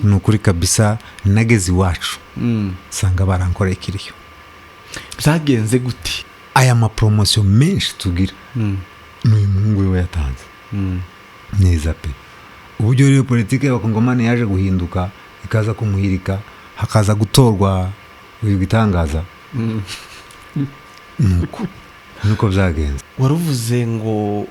Ni ukuri kabisa, nageze iwacu nsanga barankoreye ikiriyo. Byagenze gute? Aya ma promotion menshi tugira ni uyu muhungu we yatanze neza pe. Uburyo rero politiki y'Abakongomani yaje guhinduka, ikaza kumuhirika, hakaza gutorwa uyu gitangaza, nuko byagenze. Waruvuze ngo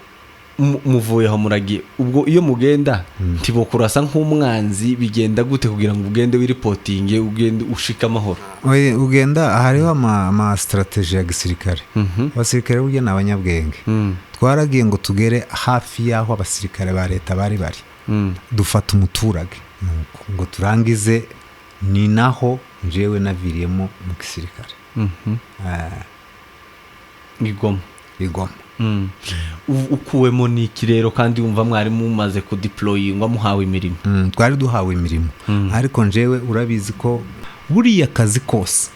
muvuye aho muragiye. Ubwo iyo mugenda ntibokurasa nk'umwanzi, bigenda gute kugira ngo ugende wiripotinge, ugende ushike amahoro? Oye, ugenda hariho ama stratégie ya gisirikare. Abasirikare burya ni abanyabwenge. Twaragiye ngo tugere hafi y'aho abasirikare ba leta bari, dufata umuturage. Nuko ngo turangize, ni naho njyewe naviriyemo mu gisirikare. Igoma? Igoma. Ukuwemo n'iki rero, kandi wumva mwari mumaze kudeployingwa, muhawe imirimo? Twari duhawe imirimo, ariko njyewe urabizi ko buriya kazi kose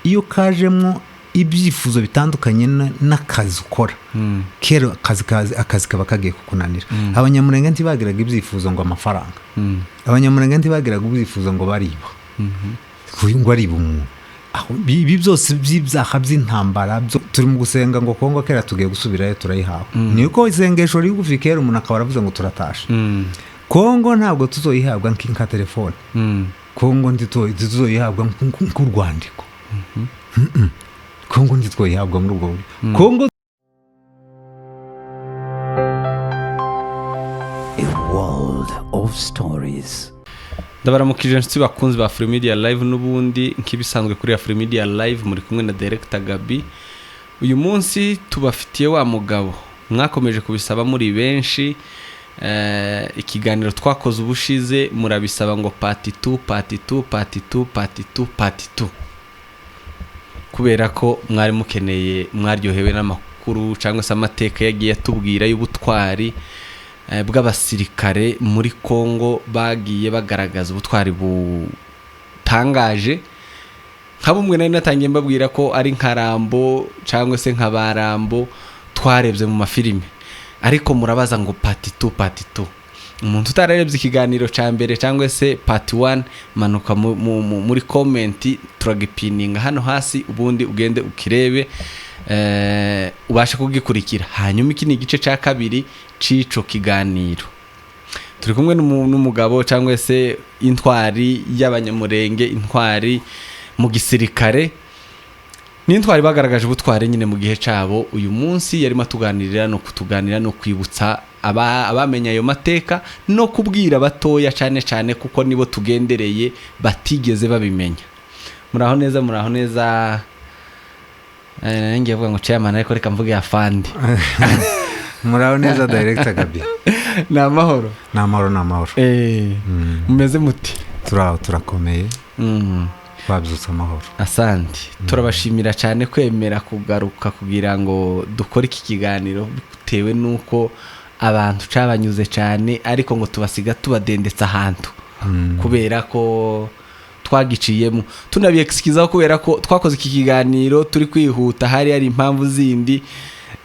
iyo kajemo ibyifuzo bitandukanye n'akazi ukora, kera akazi kaba kagiye kukunanira. Abanyamurenge ntibagiraga ibyifuzo ngo amafaranga. Abanyamurenge ntibagiraga ibyifuzo ngo bariba, ngo ariba umuntu. Aho, ibi byose by'ibyaha by'intambara turi mu gusenga ngo Kongo kera tugiye gusubirayo turayihawe. Niko isengesho rigufi, kera umuntu akaba aravuze ngo turatashe. Kongo ntabwo tuzoyihabwa nka telefone. Kongo ntituzoyihabwa nk'urwandiko. Kongo ntitwoyihabwa muri ubwo buryo. Kongo A world of stories. Ndabaramukije inshuti bakunzi ba Afrimedia Live. N'ubundi nk'ibisanzwe kuri Afrimedia Live muri kumwe na Director Gabi. Uyu munsi tubafitiye wa mugabo mwakomeje kubisaba muri benshi. Ikiganiro twakoze ubushize murabisaba ngo part 2, part 2, part 2, part 2, part 2, kubera ko mwari mukeneye, mwaryohewe n'amakuru cyangwa se amateka yagiye atubwira y'ubutwari bw'abasirikare muri Congo bagiye bagaragaza ubutwari butangaje, nka bumwe nari natangiye mbabwira ko ari nka Rambo cyangwa se nka ba Rambo twarebye mu mafilime. Ariko murabaza ngo part 2, part 2. Umuntu utararebye ikiganiro cya mbere cyangwa se part 1, manuka muri comment, turagipininga hano hasi, ubundi ugende ukirebe, ubashe kugikurikira. Hanyuma iki ni igice cya kabiri c'ico kiganiro. Turi kumwe n'umugabo cyangwa se intwari y'Abanyamurenge, intwari mu gisirikare n'intwari bagaragaje ubutwari nyine mu gihe cyabo. Uyu munsi yarimo atuganirira no kutuganira no kwibutsa abamenya ayo mateka no kubwira abatoya cyane cyane, kuko nibo tugendereye batigeze babimenya. Muraho neza? Muraho neza. Ngiye kuvuga ngo chairman, ariko reka mvuge afande. Muraho neza, Director Gabi. Ni amahoro? Ni amahoro, ni amahoro. Mumeze muti? Turaho, turakomeye. Twabyutse amahoro. Asante, turabashimira cyane kwemera kugaruka kugira ngo dukore iki kiganiro, bitewe n'uko abantu cabanyuze cyane, ariko ngo tubasiga tubadendetse ahantu kubera ko twagiciyemo. Tunabiyekisikizaho kubera ko twakoze iki kiganiro turi kwihuta, hari impamvu zindi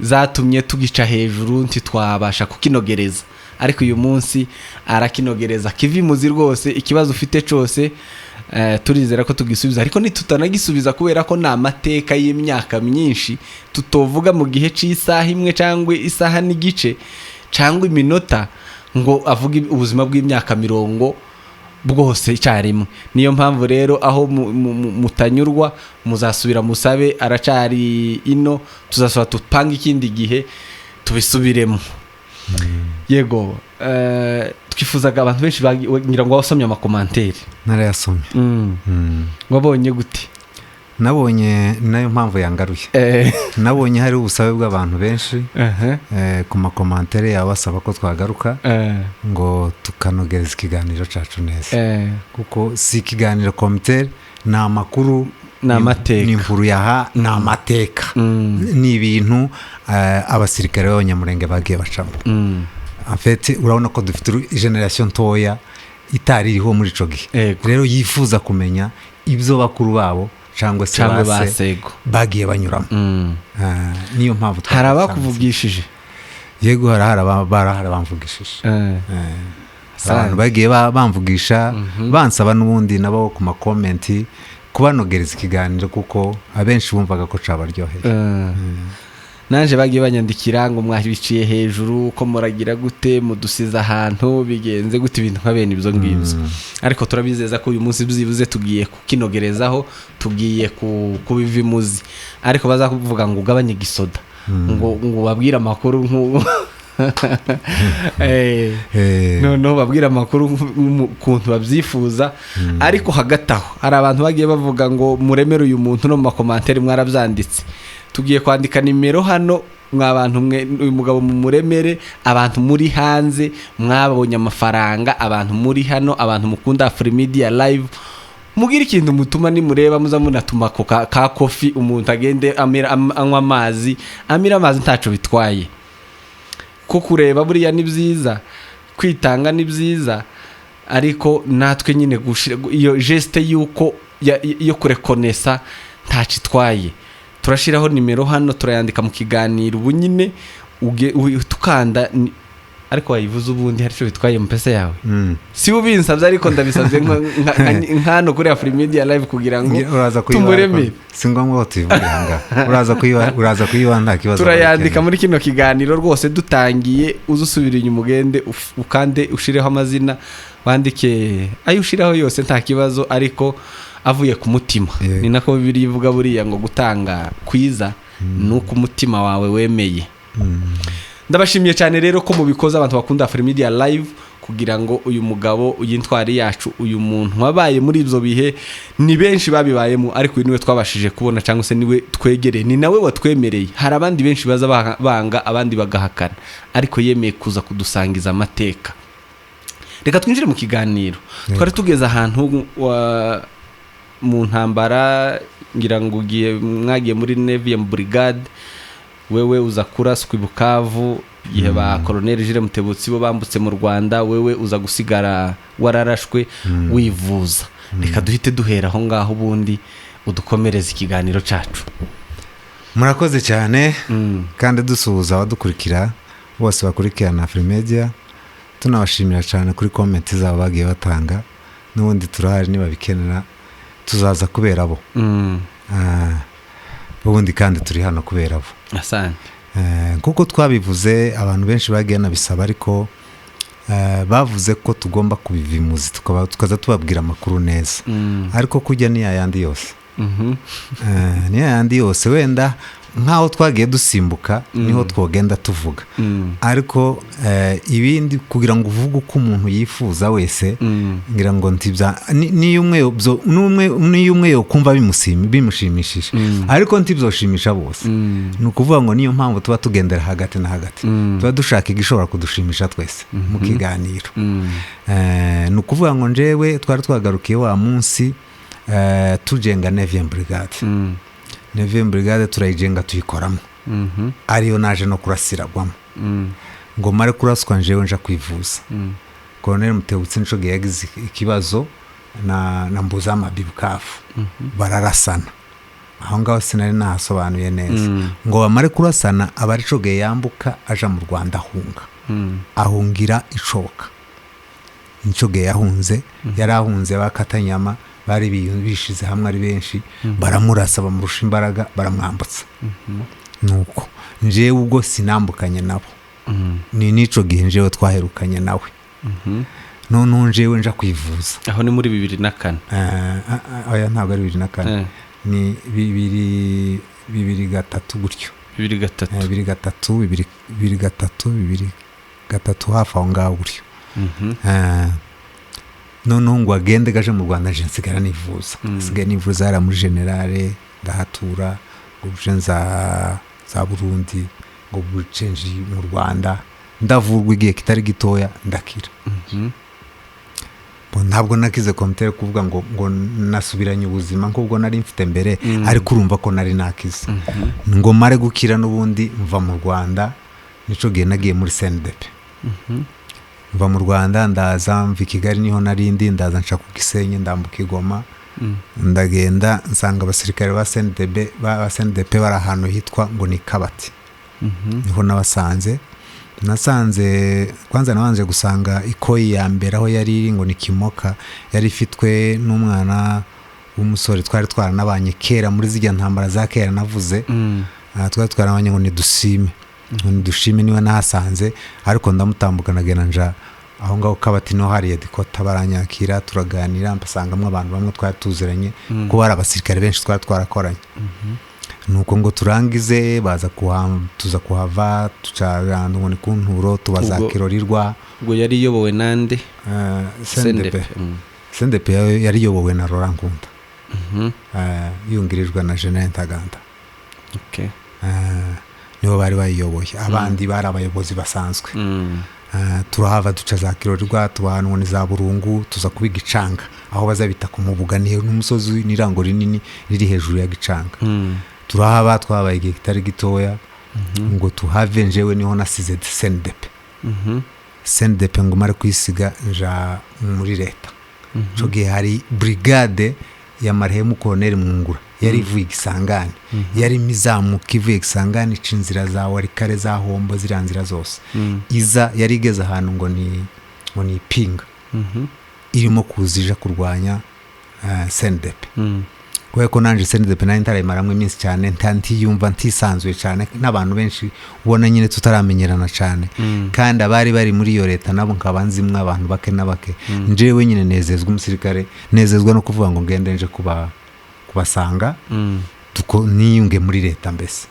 zatumye tugica hejuru, ntitwabasha kukinogereza. Ariko uyu munsi arakinogereza kivimuzi rwose. Ikibazo ufite cyose, turizera ko tugisubiza, ariko nitutanagisubiza, kubera ko ni amateka y'imyaka myinshi tutovuga mu gihe cy'isaha imwe cyangwa isaha n'igice cyangwa iminota ngo avuge ubuzima bw'imyaka 40 bwose icyarimwe. Niyo mpamvu rero aho mutanyurwa muzasubira musabe, aracari ino, tuzasubira tupange ikindi gihe tubisubiremo. Yego, twifuzaga abantu benshi ngira ngo wasomye ama commentaires? Narayasomye. Wabonye gute? Nabonye ni nayo mpamvu yangaruye. Nabonye hari ubusabe bw'abantu benshi ku ma commentaires yaba basaba ko twagaruka ngo tukanogereza ikiganiro cyacu neza, kuko si ikiganiro komitere, ni amakuru. Ni amateka. Ni inkuru yaha, ni amateka, ni ibintu abasirikare b'Abanyamurenge bagiye bacamo. En fait, urabona ko dufite génération ntoya itari iriho muri ico gihe, rero yifuza kumenya ibyo bakuru babo cyangwa se cyangwa base basego bagiye banyuramo. Niyo mpamvu Hari twasanze. abakuvugishije? Yego, barahari abamvugishije. Abantu bagiye bamvugisha, bansaba n'ubundi nabo ku ma comments kubanogereza ikiganiro, kuko abenshi bumvaga ko cabaryoheye. Naje bagiye banyandikira ngo mwabiciye hejuru, ko muragira gute, mudusize ahantu, bigenze gute, ibintu nka bene ibyo ngibyo. Ariko turabizeza ko uyu munsi byibuze tugiye kukinogerezaho, tugiye kubiva imuzi. Ariko bazakuvuga ngo ugabanye igisoda, ngo babwire amakuru nk'ubu. Noneho babwire amakuru ukuntu babyifuza. Ariko hagati aho hari abantu bagiye bavuga ngo muremere uyu muntu, no mu ma commentaires mwarabyanditse. Tugiye kwandika nimero hano, mwa bantu mwe, uyu mugabo mumuremere. Abantu muri hanze mwabonye amafaranga, abantu muri hano, abantu mukunda Afrimedia Live, mugire ikintu mutuma. Nimureba muza munatuma ako ka coffee, umuntu agende anywa amazi, amira amazi, ntaco bitwaye. Ko kureba buriya ni byiza, kwitanga ni byiza, ariko natwe nyine gushira iyo geste y'uko yo kurekonesa ntaco itwaye. Turashyiraho nimero hano, turayandika mu kiganiro ubu nyine, tukanda ariko wayivuze ubundi hari icyo bitwaye mu pesa yawe. Si ubinsabye, ariko ndabisabye nk'hano kuri Afrimedia Live kugira ngo Uraza kuyiba. tumuremere. Si ngombwa ko tuyivuga ahangaha, uraza kuyiba, nta kibazo. Turayandika muri kino kiganiro rwose dutangiye. Uze usubira inyuma, ugende ukande, ushireho amazina, wandike ayo ushiraho yose, nta kibazo, ariko avuye ku mutima. Yego. Ni nako Bibiliya ivuga buriya ngo gutanga kwiza ni uko umutima wawe wemeye. Ndabashimiye cyane rero ko mubikoze, abantu bakunda Afrimedia Live, kugira ngo uyu mugabo, uyu ntwari yacu, uyu muntu wabaye muri ibyo bihe, ni benshi babibayemo, ariko uyu niwe twabashije kubona cyangwa se niwe twegereye, ni nawe watwemereye. Hari abandi benshi baza banga, abandi bagahakana, ariko yemeye kuza kudusangiza amateka. Reka twinjire mu kiganiro. Twari tugeze ahantu mu ntambara, ngira ngo ugiye, mwagiye muri neuvième brigade, wewe uza kuraswa i Bukavu igihe ba Colonel Jules Mutebutsi bo bambutse mu Rwanda, wewe uza gusigara wararashwe wivuza. Reka duhite duhera aho ngaho, ubundi udukomereze ikiganiro cyacu. Murakoze cyane. Kandi dusuhuza abadukurikira bose bakurikirana Afrimedia, tunabashimira cyane kuri comments zabo bagiye batanga. N'ubundi turahari, nibabikenera tuzaza kubera bo. Ubundi kandi turi hano kubera bo. Asante. Nk'uko twabivuze, abantu benshi bagiye banabisaba, ariko bavuze ko tugomba kubiva imuzi, tukaza tubabwira amakuru neza. Ariko kujya ni yayandi yose. Ni yayandi yose, wenda nk'aho twagiye dusimbuka niho twogenda tuvuga. Ariko ibindi kugira ngo uvuge uko umuntu yifuza wese, ngira ngo ntibya niyo umwe niyo umwe yokumva bimushimishije, ariko ntibyoshimisha bose. Ni ukuvuga ngo niyo mpamvu tuba tugendera hagati na hagati, tuba dushaka igishobora kudushimisha twese mu kiganiro. Ni ukuvuga ngo njyewe twari twagarukiye wa munsi, tujenga neuvième brigade. Neuvième brigade turayijenga, tuyikoramo, ariyo naje no kurasiragwamo. Ngo mare kuraswa, njyewe nja kwivuza. Colonel Mutebutsi nico gihe yagize ikibazo na Mbuzamabi Bukavu, bararasana. Aho ngaho sinari nahasobanuye neza. Ngo bamare kurasana, aba arico gihe yambuka aja mu Rwanda, ahunga, ahungira Icoka. Nico gihe yahunze, yari ahunze bakatanyama bari bishize hamwe ari benshi, baramurasa, bamurusha imbaraga, baramwambutsa. Nuko njyewe ubwo sinambukanye nabo. Ni n'ico gihe njyewe twaherukanye nawe. Noneho njyewe nja kwivuza. Aho ni muri 2004? Oya, ntabwo ari 2004. Ni 2003 gutyo. 2003. 2003, 2003, 2003, hafi aho ngaho gutyo. Noneho ngo agende gaje mu Rwanda, nje nsigara nivuza. Nsigaye nivuza hariya muri Générale, ndahatura, ngo buje nza za Burundi, ngo buce nji mu Rwanda, ndavurwa igihe kitari gitoya, ndakira. Bo, ntabwo nakize komite kuvuga ngo nasubiranye ubuzima nk'ubwo nari mfite mbere, ariko urumva ko nari nakize. Ngo mare gukira, n'ubundi mva mu Rwanda. Nico gihe nagiye muri CNDP. Mva mu Rwanda, ndaza mva i Kigali, niho narindi, ndaza nca ku Gisenyi, ndambuka i Goma, ndagenda nsanga abasirikare ba CNDB, ba CNDP bari ahantu hitwa ngo ni Kabati. Niho nabasanze. Nasanze kwanza nabanje gusanga ikoyi ya mbere aho yari iri ngo ni Kimoka, yari ifitwe n'umwana w'umusore twari twaranabanye kera muri zijya ntambara za kera navuze. Twari twaranabanye ngo nidusime, ngo nidushime, niwe nahasanze, ariko ndamutambuka nagenda nja aho ngaho Kabati no hariya dikota, baranyakira turaganira, mbasangamo abantu bamwe twari tuziranye kuko bari abasirikare benshi twari twarakoranye. Nuko ngo turangize baza tuza kuhava tuca ngo ni ku nturo tubaza Kirorirwa. Ubwo yari iyobowe nande? CNDP. CNDP yari iyobowe na Laurent Nkunda, yungirijwe na General Ntaganda. Nibo bari bayiyoboye, abandi bari abayobozi basanzwe. Turahava duca za Kirorirwa, tubahanwa ni za Burungu, tuza kuba Gicanga aho bazabita ku Mubuga, ni n'umusozi n'irango rinini riri hejuru ya Gicanga. Turahaba twabaye igihe kitari gitoya ngo tuhave. Njewe niho nasize CNDP. CNDP ngo mare kwisiga nja muri leta. Ico gihe hari brigade ya marehemu Colonel Mwungura yari ivuye Gisangani, yari izamuka ivuye Gisangani ica inzira za Warikare za Hombo, ziriya nzira zose iza, yari igeze ahantu ngo ni Ipinga, irimo kuza ija kurwanya CNDP. Kubera ko nanje CNDP nari ntarayimaramo iminsi cyane, ntiyumva ntisanzuye cyane n'abantu benshi ubona nyine tutaramenyerana cyane, kandi abari bari muri iyo leta nabo nkaba nzimwe abantu bake na bake. Njewe nyine nezezwa umusirikare, nezezwa no kuvuga ngo ngende nje kubasanga niyunge muri leta mbese.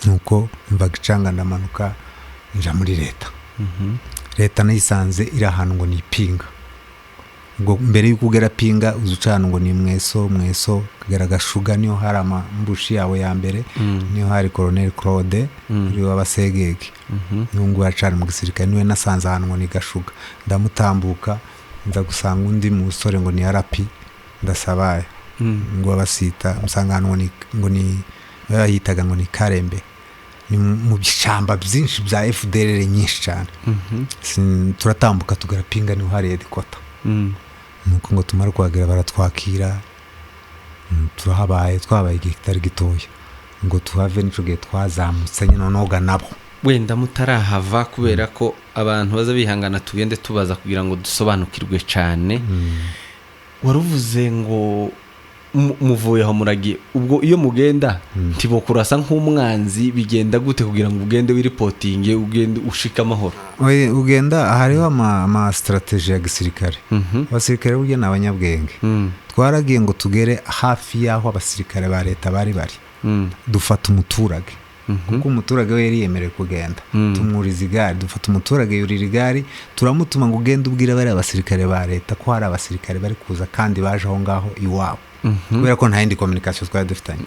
Nuko mva Gicanga ndamanuka nja muri leta. Leta nayisanze iri ahantu ngo ni Ipinga. Ubwo mbere y'uko ugera Pinga uza uca ahantu ngo ni Mweso, Mweso ukagera Gashuga, niho hari amambushi yawe ya mbere, niho hari Colonel Claude uri w'Abasegege, n'ubu ngubu acana mu gisirikare, niwe nasanze ahantu ngo ni Gashuga. Ndamutambuka nza gusanga undi musore ngo ni Arapi ndasabaye ngo abasita, musanga ahantu ngo ni bayitaga ngo ni Karembe, ni mu bishamba byinshi bya FDLR nyinshi cyane. Turatambuka tugera Pinga, niho hari headquarter. Nuko ngo tumara kuhagera baratwakira, turahabaye twabaye igihe kitari gitoya ngo tuhave. Nico gihe twazamutse nyine noga nabo wenda mutarahava, kubera ko abantu baza bihangana tugende tubaza kugira ngo dusobanukirwe cyane. Waruvuze ngo muvuye aho muragiye, ubwo iyo mugenda ntibokurasa nk'umwanzi, bigenda gute kugira ngo ugende wiripotinge, ugende ushika amahoro? Ugenda hariho ama strategy ya gisirikare. Abasirikare burya ni abanyabwenge. Twaragiye ngo tugere hafi y'aho abasirikare ba leta bari bari, dufata umuturage, kuko umuturage we yari yemerewe kugenda, tumwuriza igare, dufata umuturage yurira igare, turamutuma ngo ugende ubwire bari abasirikare ba leta ko hari abasirikare bari kuza kandi baje aho ngaho iwabo, kubera ko nta yindi communication twari dufitanye.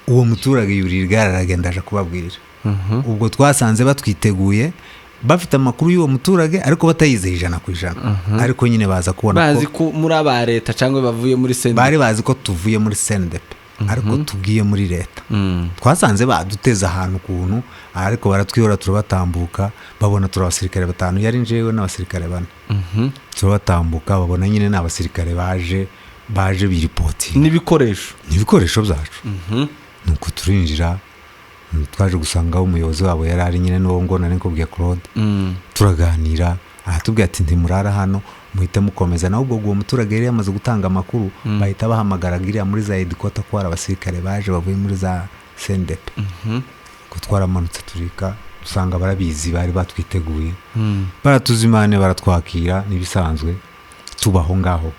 Uwo muturage yurira igare aragenda aje kubabwira. Ubwo twasanze batwiteguye, bafite amakuru y'uwo muturage ariko batayizeye 100%, ariko nyine baza kubona bazi ko muri aba leta cyangwa bavuye muri CNDP, bari bazi ko tuvuye muri CNDP ariko tugiye muri leta. Twasanze baduteza ahantu ukuntu, ariko baratwihora turabatambuka, babona turi abasirikare 5, yari njewe n'abasirikare 4, turabatambuka babona nyine ni abasirikare baje biripoti n'ibikoresho byacu. Nuko turinjira, twaje gusanga umuyobozi wabo yari ari nyine n'uwo ngo nari nkubwiye Claude, turaganira aratubwira ati ntimurara hano muhite mukomeza. Naho ubwo uwo muturage yari yamaze gutanga amakuru, bahita bahamagara iriya muri za headquarter ko hari abasirikare baje bavuye muri za CNDP. Ko twaramanutse turika usanga barabizi, bari batwiteguye, baratuzimane, baratwakira n'ibisanzwe, tubaho ngaho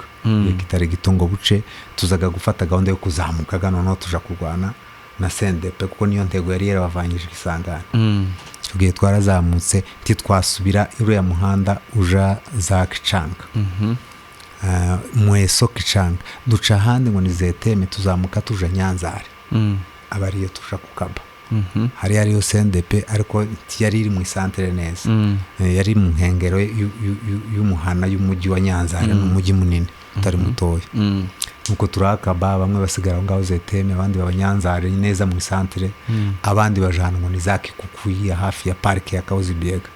kitari gito ngo buce. Tuzaga gufata gahunda yo kuzamuka noneho tuja kurwana na CNDP, kuko niyo ntego yari yarabavanyije Kisangani. Tugiye twarazamutse titwasubira uriya muhanda uja za Kicanga, Mweso Kicanga, duca ahandi ngo ni Zeteme, tuzamuka tuja Nyanzare, aba ariyo tuja kukaba. Hari hariyo CNDP ariko yari iri mu isantere neza, yari mu nkengero y'umuhana y'umujyi wa Nyanzare, n'umujyi munini utari mutoya. Nuko turakaba, bamwe basigara aho ngaho Zeteme, abandi baba Nyanzare neza mu isantere, abandi bajana ngo ni za Kikukuyi hafi ya parike ya Kahuzi-Biega.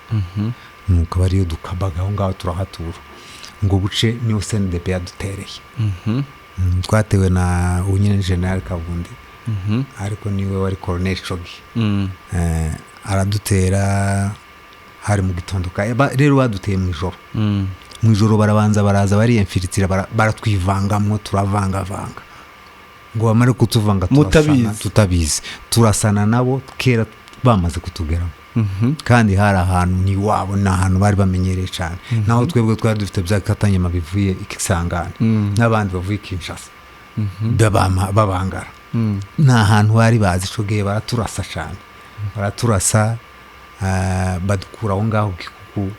Nuko bariyo dukabaga aho ngaho turahatura ngo buce, niyo CNDP yadutereye. Twatewe na unyine General Kabundi, ariko niwe wari Colonel Chogi. Aradutera Hari mu gitondo rero baduteye mu ijoro. Mu ijoro barabanza baraza bariyemfiritira, baratwivangamwo, turavangavanga ngo bamare kutuvanga turasana. Mutabizi. Tutabizi, turasana nabo kera bamaze kutugeramo. Kandi hari ahantu ni iwabo, ni ahantu bari bamenyereye cyane, naho twebwe twari dufite bya katanyama bivuye i Kisangani n'abandi bavuye i Kinshasa, babangara. Ni ahantu bari bazi. Ico gihe baraturasa cyane, baraturasa, badukura aho ngaho Kikuku,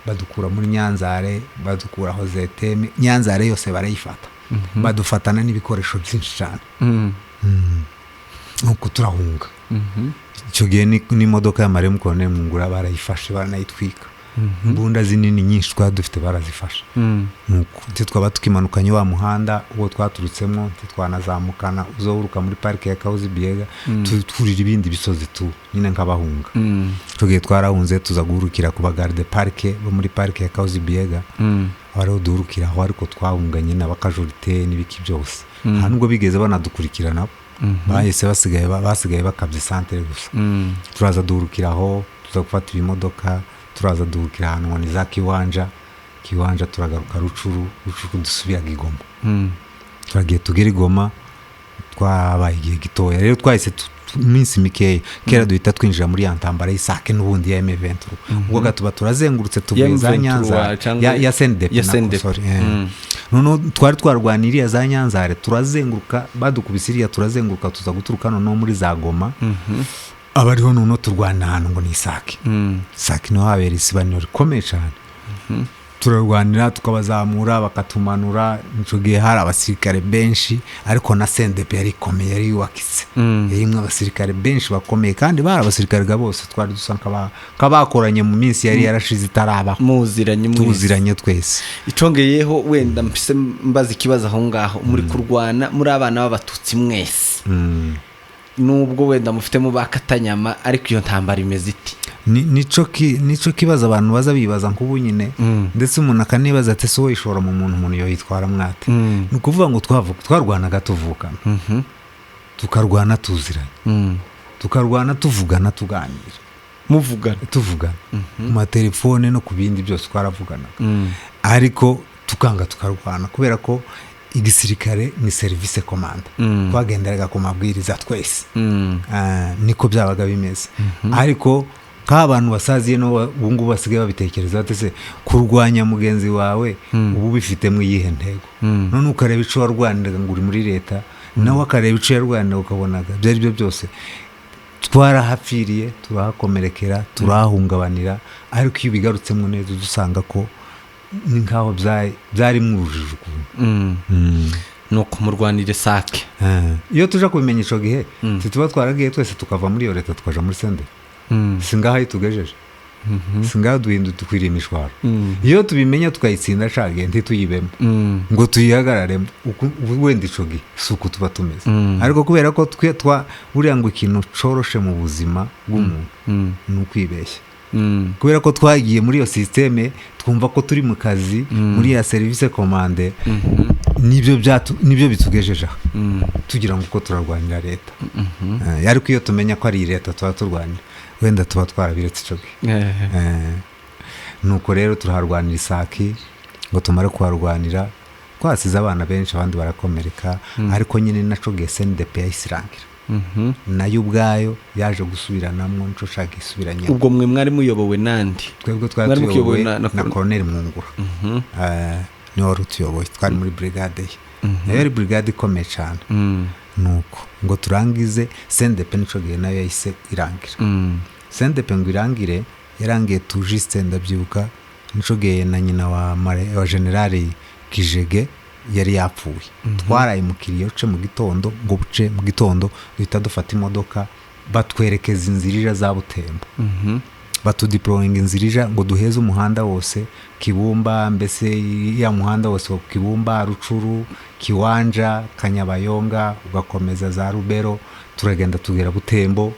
badukura muri Nyanzare, badukura aho Zeteme, Nyanzare yose barayifata, badufatana n'ibikoresho byinshi cyane. Nuko turahunga. Icyo gihe n'imodoka ya Maremu Colonel Mwungura barayifashe, baranayitwika. Imbunda zinini nyinshi twari dufite barazifashe. Nuko twaba tukimanukanye wa muhanda uwo twaturutsemo, ntitwanazamukana uzohuruka muri parike ya Kahuzi Biega, twurira ibindi bisozi tu nyine nk'abahunga. Icyo gihe twarahunze, tuza guhurukira ku bagarde parike bo muri parike ya Kahuzi Biega, aho ariho duhurukira aho, ariko twahunganye n'abakajorite n'ibiki byose. Nta nubwo bigeze banadukurikira nabo, bahise basigaye basigaye bakabye santere gusa. Turaza duhurukira aho, tuza gufata ibimodoka, turaza duhurukira ahantu ngo ni za Kiwanja. Kiwanja turagaruka Rucuru, Rucuru dusubira i Goma. Turagiye tugera i Goma, twabaye igihe gitoya rero, twahise iminsi mikeya kera duhita twinjira muri ya ntambara y'Isake n'ubundi ya M23. Ubwo gatuba turazengurutse tuvuye za M23 Nyanza cyangwa ya CNDP ya nako, CNDP. sorry. Noneho twari twarwaniye iriya za Nyanzare, turazenguruka, badukubise iriya, turazenguruka, tuza guturuka noneho muri za Goma, aba ariho noneho turwana ahantu ngo ni Isake. Isake niho habera isibaniro rikomeye cyane, turarwanira tukabazamura bakatumanura. Icyo gihe hari abasirikare benshi, ariko na CNDP yari ikomeye, yari yubakitse, yarimwo abasirikare benshi bakomeye, kandi bari abasirikare ga bose twari dusa nk'abakoranye mu minsi yari yarashize itarabaho. Muziranye mwese. Tuziranye twese. Icongeyeho wenda mpise mbaza ikibazo aho ngaho: muri kurwana muri abana b'Abatutsi mwese, nubwo wenda mufitemo ba Katanyama, ariko iyo ntambara imeze iti? Nico kibazo abantu baza bibaza nk'ubu nyine, ndetse umuntu akanibaza ati: "Ese wowe ishora mu muntu, umuntu yoyitwara mwate?" Ni ukuvuga ngo twarwanaga tuvukana, tukarwana tuziranye, tukarwana tuvugana, tuganira. Muvugana. Tuvugana ku matelefone no ku bindi byose, twaravuganaga, ariko tukanga tukarwana kubera ko igisirikare ni service commande. Twagenderaga ku mabwiriza twese. Niko byabaga bimeze. Ariko nk'abantu basaziye no ubu ngubu basigaye babitekereza bate se kurwanya mugenzi wawe ubu ubifitemo iyihe ntego? None ukareba ico warwaniraga ngo uri muri leta, nawe akareba ico yarwaniraga, ukabonaga ibyo ari byo byose twarahapfiriye, turahakomerekera, turahahungabanira. Ariko iyo ubigarutsemo neza usanga ko ni nk'aho byarimo urujijo ukuntu. Nuko murwanire Sake. Iyo tuja kubimenya ico gihe, tuba twaragiye twese tukava muri iyo leta, tukaja muri sende. Si ngaho itugejeje, si ngaho duhinda dukwiriye imishwaro. Iyo tubimenya tukayitsinda cagihe, ntituyibemo ngo tuyihagararemo, wenda ico gihe si uku tuba tumeze. Ariko kubera ko twe twa buriya ngo ikintu coroshe mu buzima bw'umuntu ni ukwibeshya. Kubera ko twagiye muri iyo système, twumva ko turi mu kazi muri ya service commande, nibyo bitugejeje aha, tugira ngo uko turarwanira leta. Ariko iyo tumenya ko ari leta tuba turwanira, wenda tuba twarabiretse ico gihe. Nuko rero turaharwanira Isaki, ngo tumare kuharwanira twasize abana benshi, abandi barakomereka. Ariko nyine naco gihe CNDP yahise irangira, nayo ubwayo yaje gusubiranamwo, nico shaka isubiranyemo. Ubwo mwe mwari muyobowe nandi? Twebwe twari Mwari mukiyobowe tuyobowe na na Colonel Mwungura. Niwe wari utuyoboye, twari muri brigade ye, nayo yari brigade ikomeye cyane. Nuko ngo turangize, CNDP nico gihe nayo yahise irangira. CNDP ngo irangire, yarangiye tujiste, ndabyibuka nico gihe na nyina wa generali Kijege yari yapfuye. Twaraye mu kiriyo ce mu gitondo, ngo buce mu gitondo duhita dufata imodoka, batwerekeza inzira ija za Butembo, batudiployinga inzira ija ngo duheze umuhanda wose Kibumba, mbese ya muhanda wose wa Kibumba, Rucuru, Kiwanja, Kanyabayonga, ugakomeza za Rubero. Turagenda tugera Butembo,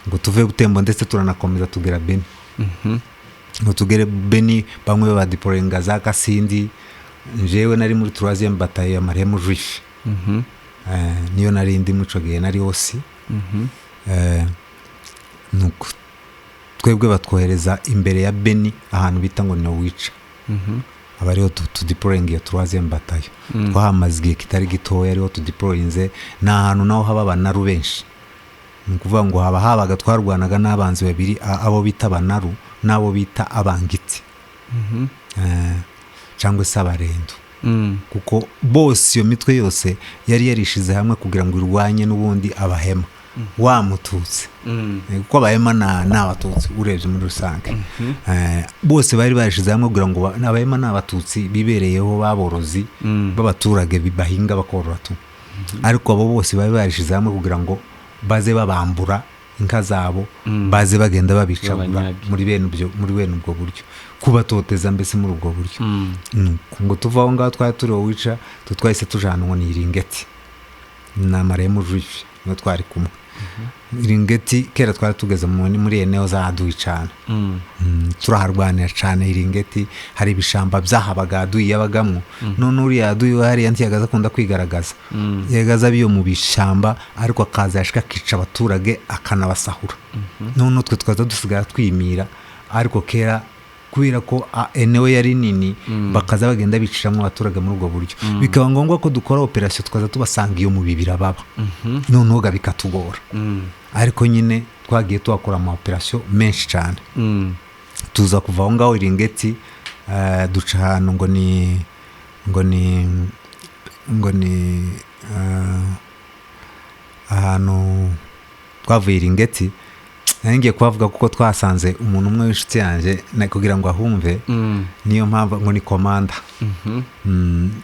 ngo tuve Butembo ndetse turanakomeza tugera Beni. Ngo tugere Beni, bamwe badiployinga za Kasindi. Njyewe nari muri troisième bataillon ya Maremu Juif. Niyo nari ndi muri ico gihe, nari osi. Nuko Twebwe batwohereza imbere ya Beni, ahantu bita ngo ni Owica, aba ariho tudeployinga iyo troisième bataillon. Twahamaze igihe kitari gitoya ariho tudeployinze. Ni ahantu naho haba Abanaru benshi. Ni ukuvuga ngo haba habaga, twarwanaga n'abanzi babiri, abo bita Abanaru n'abo bita Abangitsi, cyangwa se Abarendo, kuko bose iyo mitwe yose yari yarishize hamwe kugira ngo irwanye n'ubundi Abahema, wa Mututsi. Kuko Abahema ni Abatutsi urebye muri rusange. Bose bari barishyize hamwe kugira ngo Abahema ni Abatutsi bibereyeho, baborozi b'abaturage, bahinga bakorora tu. Ariko abo bose bari barishyize hamwe kugira ngo baze babambura inka zabo, baze bagenda babicagura Babanyage. muri bene ubwo buryo, kubatoteza mbese muri ubwo buryo. Nuko ngo tuve aho ngaho twari turi wica, twahise tujana ngo ni Iringeti na maremu juif niwe twari kumwe. Iringeti kera twari tugeze muri eneo za aduyi cyane. Turaharwanira cyane Iringeti. Hari ibishamba byahabaga aduyi yabagamwo. None uriya aduyi we hariya ntiyagaza akunda kwigaragaza, yagaza abiyo mu bishamba, ariko akaza yashika akica abaturage akanabasahura. None twe tukaza dusigara twimira. Ariko kera kubera ko eneo yari nini, bakaza bagenda biciramo abaturage muri ubwo buryo, bikaba ngombwa ko dukora operasiyo tukaza tubasanga iyo mu bibira baba, noneho ga bikatugora. Ariko nyine twagiye tuhakora ama operasiyo menshi cyane. Tuza kuva aho ngaho Iringeti, duca ahantu ngo ni ahantu twavuye Iringeti nari ngiye kuhavuga kuko twasanze umuntu umwe w'inshuti yanjye kugira ngo ahumve. Niyo mpamvu ngo ni komanda.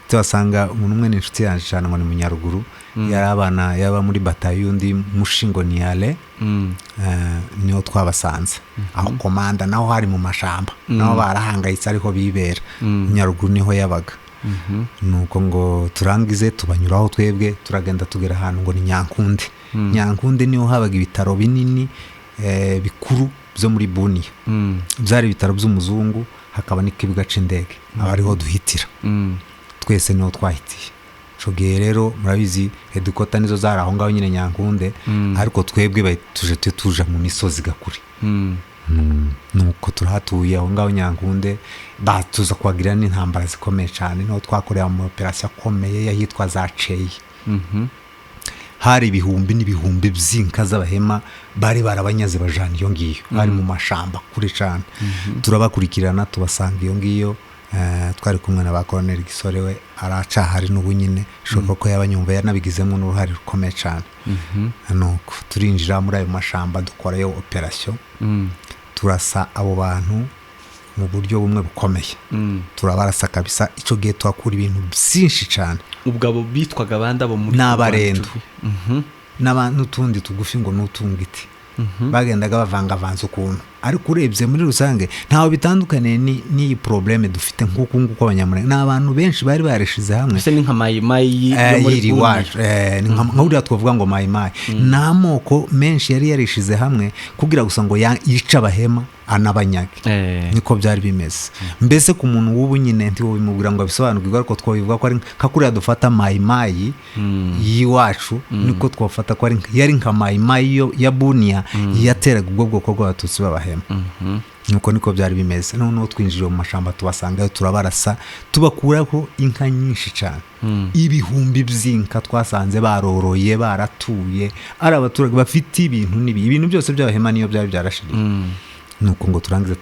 Tuhasanga umuntu umwe ni inshuti yanjye cyane, ngo ni Munyaruguru, yari abana yaba muri batayo y'undi mushingo ni ale. Niho twabasanze aho komanda, naho hari mu mashamba, naho barahangayitse ariho bibera. Nyaruguru niho yabaga. Nuko ngo turangize tubanyuraho, twebwe turagenda tugera ahantu ngo ni Nyankunde. Nyankunde niho habaga ibitaro binini, bikuru byo muri Buniya. Byari ibitaro by'umuzungu, hakaba n'ikibuga c'indege, aba ariho duhitira. Twese niho twahitiye ico gihe. Rero murabizi, headquarter nizo zari aho ngaho nyine Nyankunde, ariko twebwe tuje tuja mu misozi gakuri. Nuko turahatuye aho ngaho Nyankunde, batuza kuhagira n'intambara zikomeye cyane. Niho twakoreye ama operasiyo akomeye y'ahitwa za Ceyi. Hari ibihumbi n'ibihumbi by'inka z'Abahema bari barabanyaze bajana iyo ngiyo, bari mu mashamba kure cyane. Turabakurikirana tubasanga iyo ngiyo. Twari kumwe na ba Colonel Gisore, we aracahari n'ubu nyine, bishoboka ko yaba nyumva yanabigizemo n'uruhare rukomeye cyane. Nuko turinjira muri ayo mashamba, dukorayo operasiyo, turasa abo bantu mu buryo bumwe bukomeye. Turabarasa kabisa. Icyo gihe tuhakura ibintu byinshi cyane. Ubwo abo bitwaga abandi abo muri Ni Abarendo. N'utundi tugufi ngo n'utungiti, bagendaga bavangavanze ukuntu. Ariko urebye muri rusange ntaho bitandukaniye n'iyi problème dufite nk'uku nguku. Abanyamurenge ni abantu benshi bari barishize hamwe. Mbese ni nka Mayimayi yo muri yiri Bunia. Iwacu. Ni nka buriya twavuga ngo Mayimayi ni amoko menshi yari yarishize hamwe kugira gusa ngo yice Abahema anabanyage. Niko byari bimeze mbese. Ku muntu w'ubu nyine ntiwabimubwira ngo abisobanukirwe, ariko twabivuga ko ari nka kuriya dufata Mayimayi y'iwacu, niko twafata ko yari nka Mayimayi ya Buniya yateraga ubwo bwoko bw'Abatutsi b'Abahema. Nuko niko byari bimeze. Noneho twinjiriye mu mashamba tubasangayo, turabarasa, tubakuraho inka nyinshi cyane, ibihumbi by'inka twasanze baroroye, baratuye, ari abaturage bafite ibintu n'ibi, ibintu byose by'Abahema niyo byari byarashiriye. Nuko ngo turangize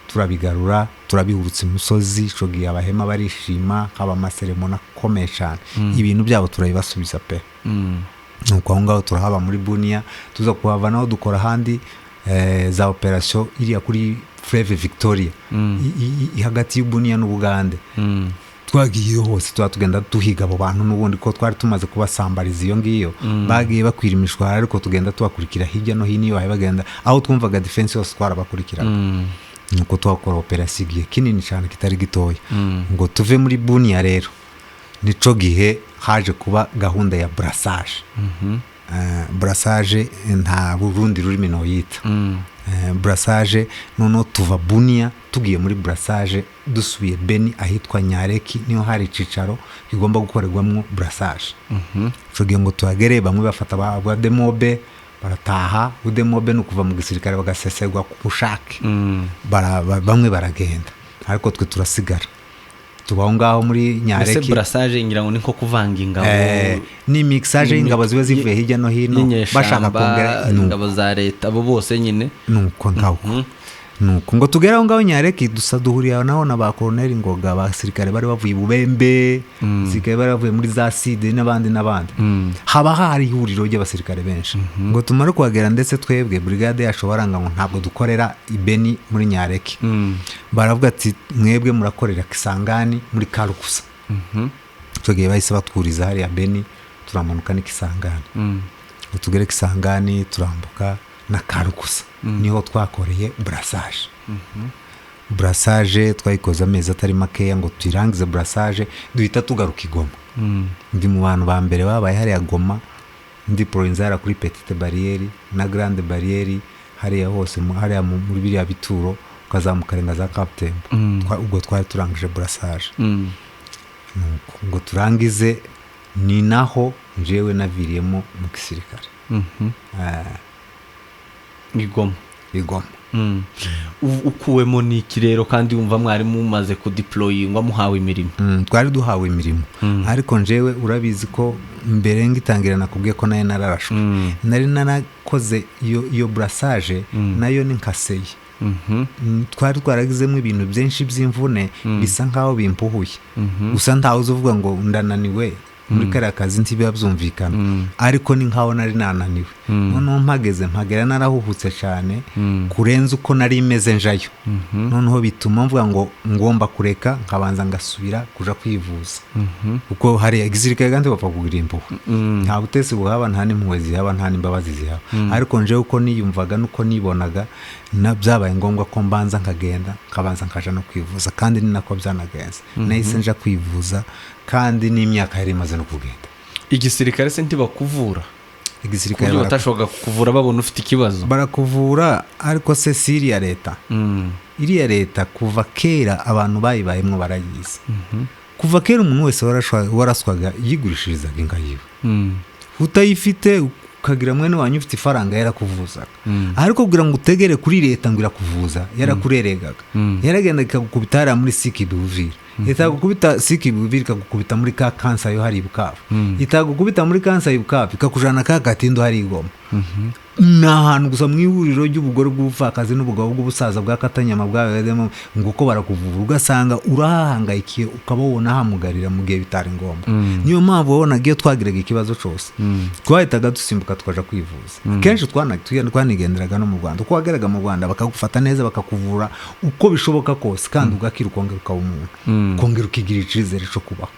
turabigarura, turabihurutsa imusozi. Ico gihe Abahema barishima, haba amaseremoni akomeye cyane, ibintu byabo turabibasubiza pe. Nuko aho ngaho turahaba muri Buniya, tuza kuhava naho dukora ahandi, za operasiyo iriya kuri Fleuve Victoria, hagati y'Ubuniya n'Ubugande. Twagiye hose, tuba tugenda duhiga abo bantu n'ubundi ko twari tumaze kubasambariza iyo ngiyo. Bagiye bakwira imishwara, ariko tugenda tubakurikira hirya no hino iyo bahaye bagenda, aho twumvaga defense yose twarabakurikiraga. Nuko tuhakora operasiyo igihe kinini cyane kitari gitoya. Ngo tuve muri Buniya rero, nico gihe haje kuba gahunda ya brassage. Brassage nta rundi rurimi noyita. Brassage. Noneho tuva Buniya tugiye muri brassage, dusubiye Beni ahitwa Nyareki, niho hari icicaro kigomba gukorerwamo brassage. Ico gihe ngo tuhagere, bamwe bafata ba demobe. Barataha. Udemobe ni ukuva mu gisirikare bagaseserwa ku bushake. Bamwe baragenda, ariko twe turasigara, tuba aho ngaho muri Mbese Nyareki. Brassage ngira ngo ni nko kuvanga ingabo. Ni mixage y'ingabo ziba zivuye hirya no hino bashaka y'inyeshyamba, kongera. Ingabo za leta, abo bose nyine. Nuko ngaho, nuko ngo tugere aho ngaho Nyareki, dusa duhuriye naho na ba Koroneli Ngoga, abasirikare bari bavuye i Bubembe, abasirikare bari bavuye muri za Side n'abandi n'abandi. Haba hari ihuriro ry'abasirikare benshi. Ngo tumare kuhagera, ndetse twebwe brigade yacu baranga ngo ntabwo dukorera i Beni muri Nyareki. Baravuga ati: "Mwebwe murakorera Kisangani muri Karukusa." Icyo gihe bahise batwuriza hariya Beni, turamanuka ni Kisangani. Ngo tugere Kisangani, turambuka na Karukusa, niho twakoreye brassage. Brassage twayikoze amezi atari makeya. Ngo tuyirangize brassage, duhita tugaruka i Goma. Ndi mu bantu ba mbere babaye hariya Goma, ndi provinzara kuri Petite Barrière na Grande Barrière, hariya hose hariya muri biriya bituro, ukazamuka renga za Kabutembo. Ubwo twari turangije brassage. Nuko ngo turangize, ni naho njyewe naviriyemo mu gisirikare. I Goma? I Goma. Ukuwemo n'iki rero, kandi wumva mwari mumaze kudeployingwa, muhawe imirimo? Twari duhawe imirimo, ariko njyewe urabizi ko mbere ngitangira nakubwiye ko nayo nararashwe. Nari narakoze iyo brassage, nayo ni nkaseye. Twari twaragizemo ibintu byinshi by'imvune, bisa nkaho bimpuhuye. Gusa ntawe uzi uvuga ngo ndananiwe muri kariya kazi, ntibiba byumvikana, ariko ni nkaho nari nananiwe. Noneho mpageze, mpagera narahuhutse cyane kurenza uko nari meze njayo. Noneho bituma mvuga ngo ngomba kureka nkabanza ngasubira kuja kwivuza, kuko hari igisirikare kandi bapfa kugira impuhwe. Nta butesi buhaba, nta n'impuhwe zihaba, nta n'imbabazi zihaba. Ariko njewe uko niyumvaga n'uko nibonaga na byabaye ngombwa ko mbanza nkagenda, nkabanza nkaja no kwivuza, kandi ni nako byanagenze. Nahise nja kwivuza, kandi n'imyaka yari imaze no kugenda. Igisirikare se ntibakuvura ku Igisirikare buryo batashoboraga kukuvura babona ufite ikibazo? Barakuvura, ariko se si iriya leta? Iriya leta kuva kera abantu bayibayemo barayizi. Kuva kera umuntu wese waraswaga yigurishirizaga inka yiwe. Utayifite, ukagira mwene wanyu ufite ifaranga, yarakuvuzaga. Ariko kugira ngo utegere kuri leta ngo irakuvuza, yarakureregaga. Yaragenda ikagukubita hariya muri Sikibi Uvira, itagukubita Sikibi Uvira, ikagukubita muri ka kansa yo hari i Bukavu, itagukubita muri kansa i Bukavu, ikakujana ka Katindo hari i Goma. Ni ahantu gusa mu ihuriro ry'ubugore bw'ubupfakazi n'ubugabo bw'ubusaza bwa katanyama bwabemo, ngo uko barakuvura, ugasanga urahahangayikiye, ukaba wabona hamugarira mu gihe bitari ngombwa. Niyo mpamvu wabonaga iyo twagiraga ikibazo cyose, twahitaga dusimbuka tukaja kwivuza. Kenshi twanigenderaga no mu Rwanda. Uko wageraga mu Rwanda bakagufata neza, bakakuvura uko bishoboka kose, kandi ugakira, ukongera ukaba umuntu, ukongera ukigira icyizere cyo kubaho.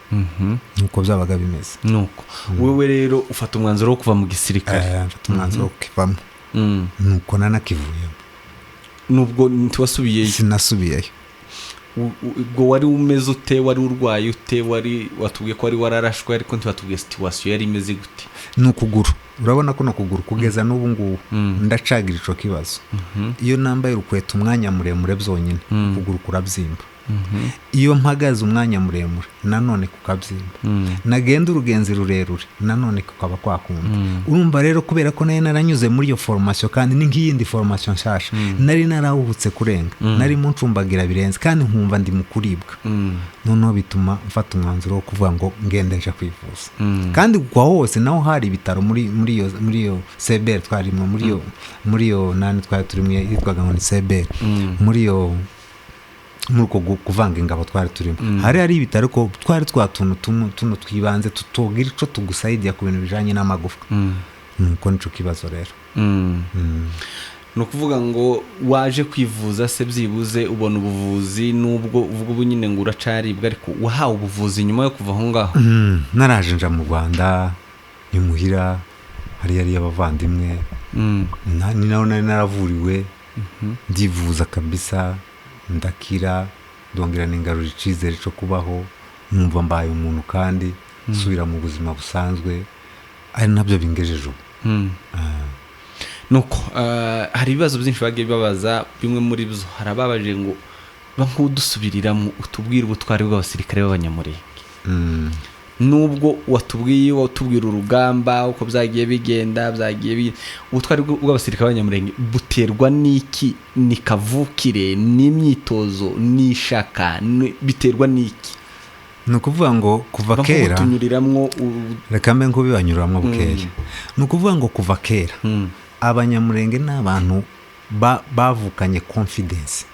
Nuko byabaga bimeze. Nuko wowe rero ufata umwanzuro wo kuva mu gisirikare? Mfata umwanzuro wo kukivamo. Nuko nanakivuyemo. Nubwo ntiwasubiyeyo? Sinasubiyeyo. Ubwo wari umeze ute? Wari urwaye ute? Wari watubwiye ko wari wararashwe, ariko ntiwatubwiye situation yari imeze gute. Ni ukuguru. Urabona ko ni ukuguru, kugeza n'ubu ngubu ndacagira ico kibazo. Iyo nambaye urukweto umwanya muremure byonyine, ukuguru kurabyimba. Iyo mpagaze umwanya muremure, nanone kukabyimba. Nagenda urugenzi rurerure, nanone kukaba kwakunda. Urumva rero, kubera ko nari naranyuze muri iyo formation, kandi ni nk'iyindi formation nshasha, nari narahuhutse kurenga, narimo ncumbagira birenze, kandi nkumva ndi mu kuribwa. Noneho bituma mfata umwanzuro wo kuvuga ngo ngende nje kwivuza. Kandi kwa hose naho hari ibitaro muri iyo CBR twarimo, muri iyo nani twari turimo yitwaga ngo ni CBR, muri uko kuvanga ingabo twari turimo, hari ibitaro, ko twari twa tuntu tuno twibanze tutogira ico tugusaidiya ku bintu bijanye n'amagufwa. Nuko nico kibazo rero. Ni ukuvuga ngo waje kwivuza se, byibuze ubona ubuvuzi, nubwo uvuga ubu nyine ngo uracaribwa, ariko wahawe ubuvuzi nyuma yo kuva aho ngaho? Naraje nja mu Rwanda, ni muhira hari yari abavandimwe. Ni naho nari naravuriwe, ndivuza kabisa, ndakira, ndongera ningarura icyizere cyo kubaho, numva mbaye umuntu kandi nsubira mu buzima busanzwe, ari nabyo bingejeje ubu. Nuko hari ibibazo byinshi bagiye babaza. Bimwe muri byo, hari ababaje ngo ba nk'udusubiriramo, utubwire ubutwari bw'abasirikare b'Abanyamurenge. Nubwo watubwiye, watubwira urugamba uko byagiye bigenda, ubutwari bw'abasirikare b'Abanyamurenge buterwa n'iki? Ni kavukire, n'imyitozo, n'ishaka, biterwa n'iki? Ni ukuvuga ngo kuva kera tunyuriramwo. Reka mbe nk'ubibanyuramwo bukeya. Ni ukuvuga ngo kuva kera Abanyamurenge ni abantu bavukanye confidence.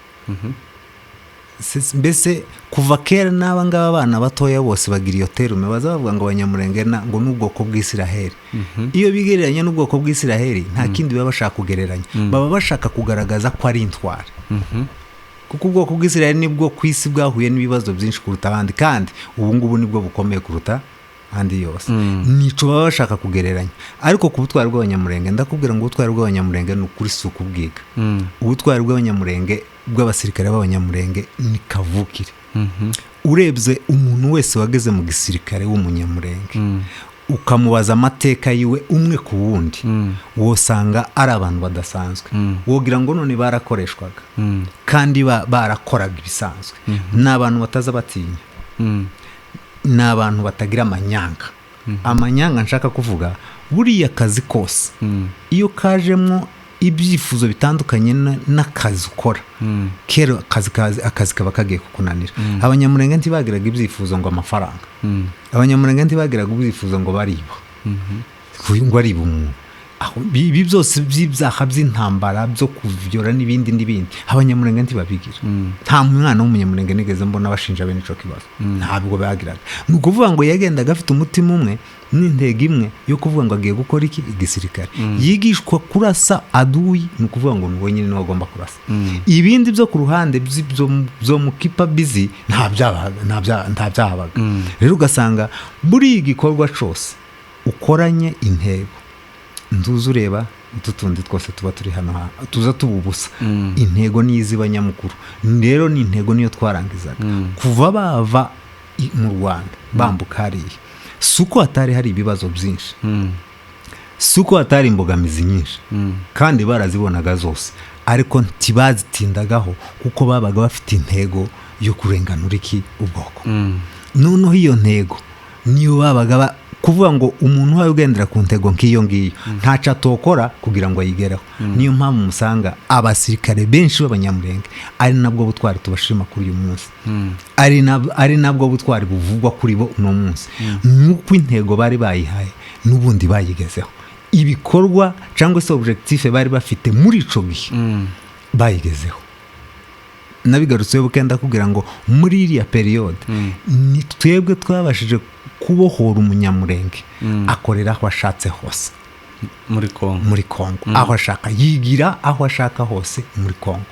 Mbese kuva kera n'aba ngaba, abana batoya bose bagira iyo terme, baza bavuga ngo Abanyamurenge ngo n'ubwoko bw'Isiraheli. Iyo bigereranya n'ubwoko bw'Isiraheli, nta kindi baba bashaka kugereranya, baba bashaka kugaragaza ko ari intwari, kuko ubwoko bw'Isiraheli nibwo ku isi bwahuye n'ibibazo byinshi kuruta abandi, kandi ubu ngubu nibwo bukomeye kuruta andi yose. Nico baba bashaka kugereranya. Ariko ku butwari bw'Abanyamurenge, ndakubwira ngo ubutwari bw'Abanyamurenge ni ukuri, si ukubwiga. Ubutwari bw'Abanyamurenge, bw'abasirikare b'Abanyamurenge, ni kavukire. Urebye umuntu wese wageze mu gisirikare w'Umunyamurenge, ukamubaza amateka yiwe umwe ku wundi, wosanga ari abantu badasanzwe. Wogira ngo none barakoreshwaga, kandi barakoraga ibisanzwe. Ni abantu bataza batinya, ni abantu batagira amanyanga. Amanyanga nshaka kuvuga, buriya akazi kose iyo kajemo ibyifuzo bitandukanye n'akazi ukora, kera akazi kaba kagiye kukunanira. Abanyamurenge ntibagiraga ibyifuzo ngo amafaranga. Abanyamurenge ntibagiraga ibyifuzo ngo bariba, ngo ariba umuntu. Ibi byose by'ibyaha by'intambara, byo kuvyora n'ibindi n'ibindi, Abanyamurenge ntibabigira. Nta mwana w'Umunyamurenge nigeze mbona bashinja bene ico kibazo, ntabwo bagiraga. Ni ukuvuga ngo yagendaga afite umutima umwe n'intego imwe yo kuvuga ngo agiye gukora iki? Igisirikare. Yigishwa kurasa aduyi, ni ukuvuga ngo ni wenyine niwe agomba kurasa. Ibindi byo ku ruhande byo mu kipa bizi nta byahabaga. Rero ugasanga buri igikorwa cose ukoranye intego, ntuzi ureba utu tundi twose tuba turi hano, tuza tuba ubusa. Intego niyo iziba nyamukuru. Rero ni intego niyo twarangizaga. Kuva bava mu Rwanda bambuka hariya, si uko hatari hari ibibazo byinshi, si uko hatari imbogamizi nyinshi, kandi barazibonaga zose, ariko ntibazitindagaho kuko babaga bafite intego yo kurenganura iki? Ubwoko. Noneho iyo ntego niyo babaga kuvuga ngo umuntu uhaye ugendera ku ntego nk'iyo ngiyo, ntaco atokora kugira ngo ayigereho. Niyo mpamvu musanga abasirikare benshi b'Abanyamurenge ari nabwo butwari tubashima kuri uyu munsi, ari nabwo butwari buvugwa kuri bo uno munsi, nuko intego bari bayihaye n'ubundi bayigezeho. Ibikorwa cyangwa se objectif bari bafite muri ico gihe bayigezeho. Nabigarutseho buke, ndakubwira ngo muri iriya période ni twebwe twabashije kubohora Umunyamurenge, akorera aho ashatse hose muri Kongo. Muri Kongo, aho ashaka, yigira aho ashaka hose muri Kongo,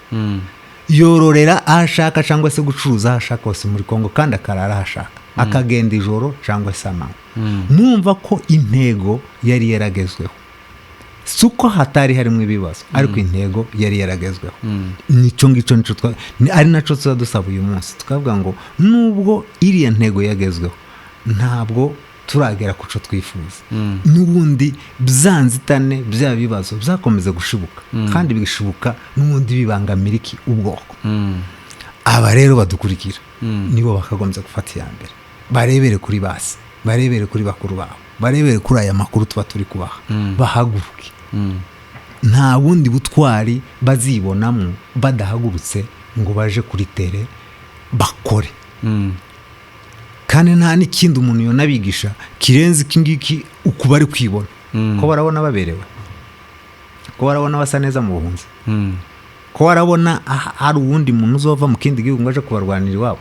yororera aho ashaka cyangwa se gucuruza aho ashaka hose muri Kongo, kandi akarara aho ashaka, akagenda ijoro cyangwa se amanywa. Mwumva ko intego yari yaragezweho. Si uko hatari harimo ibibazo, ariko intego yari yaragezweho. Nicyo ngicyo nico ari nacyo tuza dusaba uyu munsi, tukavuga ngo nubwo iriya ntego yagezweho, ntabwo turagera ku cyo twifuza. N'ubundi byanzitane bya bibazo byakomeza gushibuka, kandi bigashibuka n'ubundi bibangamira iki? Ubwoko. Aba rero badukurikira nibo bakagombye gufata iya mbere, barebere kuri basi, barebere kuri bakuru babo, barebere kuri aya makuru tuba turi kubaha, bahaguruke. Nta bundi butwari bazibonamo badahagurutse ngo baje kuri terrain bakore. Kandi nta n'ikindi umuntu yonabigisha kirenze iki ngiki uku bari kwibona, ko barabona baberewe, ko barabona basa neza mu buhunzi, ko barabona hari uwundi muntu uzova mu kindi gihugu ngo aje kubarwanira iwabo,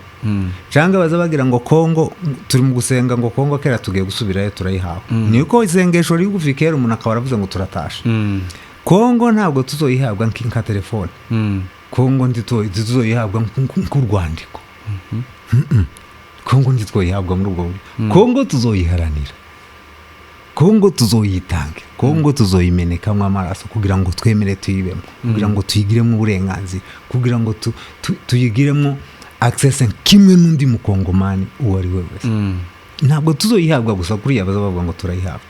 cyangwa baza bagira ngo Kongo turi mu gusenga, ngo Kongo kera tugiye gusubirayo turayihawe. Ni uko isengesho rigufi kera umuntu akaba aravuze ngo turatashe. Kongo ntabwo tuzoyihabwa nka telefone. Kongo ntituzoyihabwa nk'urwandiko. Kongo ntitwoyihabwa muri ubwo buryo. Kongo tuzoyiharanira, Kongo tuzoyitange, Kongo tuzoyimenekamo amaraso kugira ngo twemere tuyibemo, kugira ngo tuyigiremo uburenganzira, kugira ngo tuyigiremo access kimwe n'undi Mukongomani uwo ari we wese. Ntabwo tuzoyihabwa gusa kuriya baza bavuga ngo turayihabwa.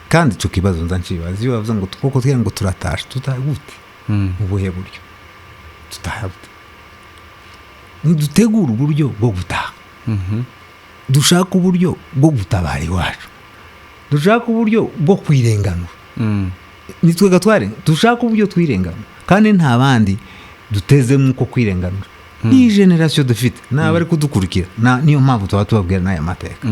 Kandi icyo kibazo nza nshibaza, iyo bavuze ngo koko twere ngo turatashe, tutaha gute? Mu buhe buryo tutaha gute? Nidutegure uburyo bwo gutaha. Dushaka uburyo bwo gutabara iwacu, dushaka uburyo bwo kwirenganura. Nitwe gatware, dushaka uburyo twirenganura, kandi nta bandi dutezemo uko kwirenganura, ni génération dufite n'abari kudukurikira. Niyo mpamvu tuba tubabwira n'aya mateka.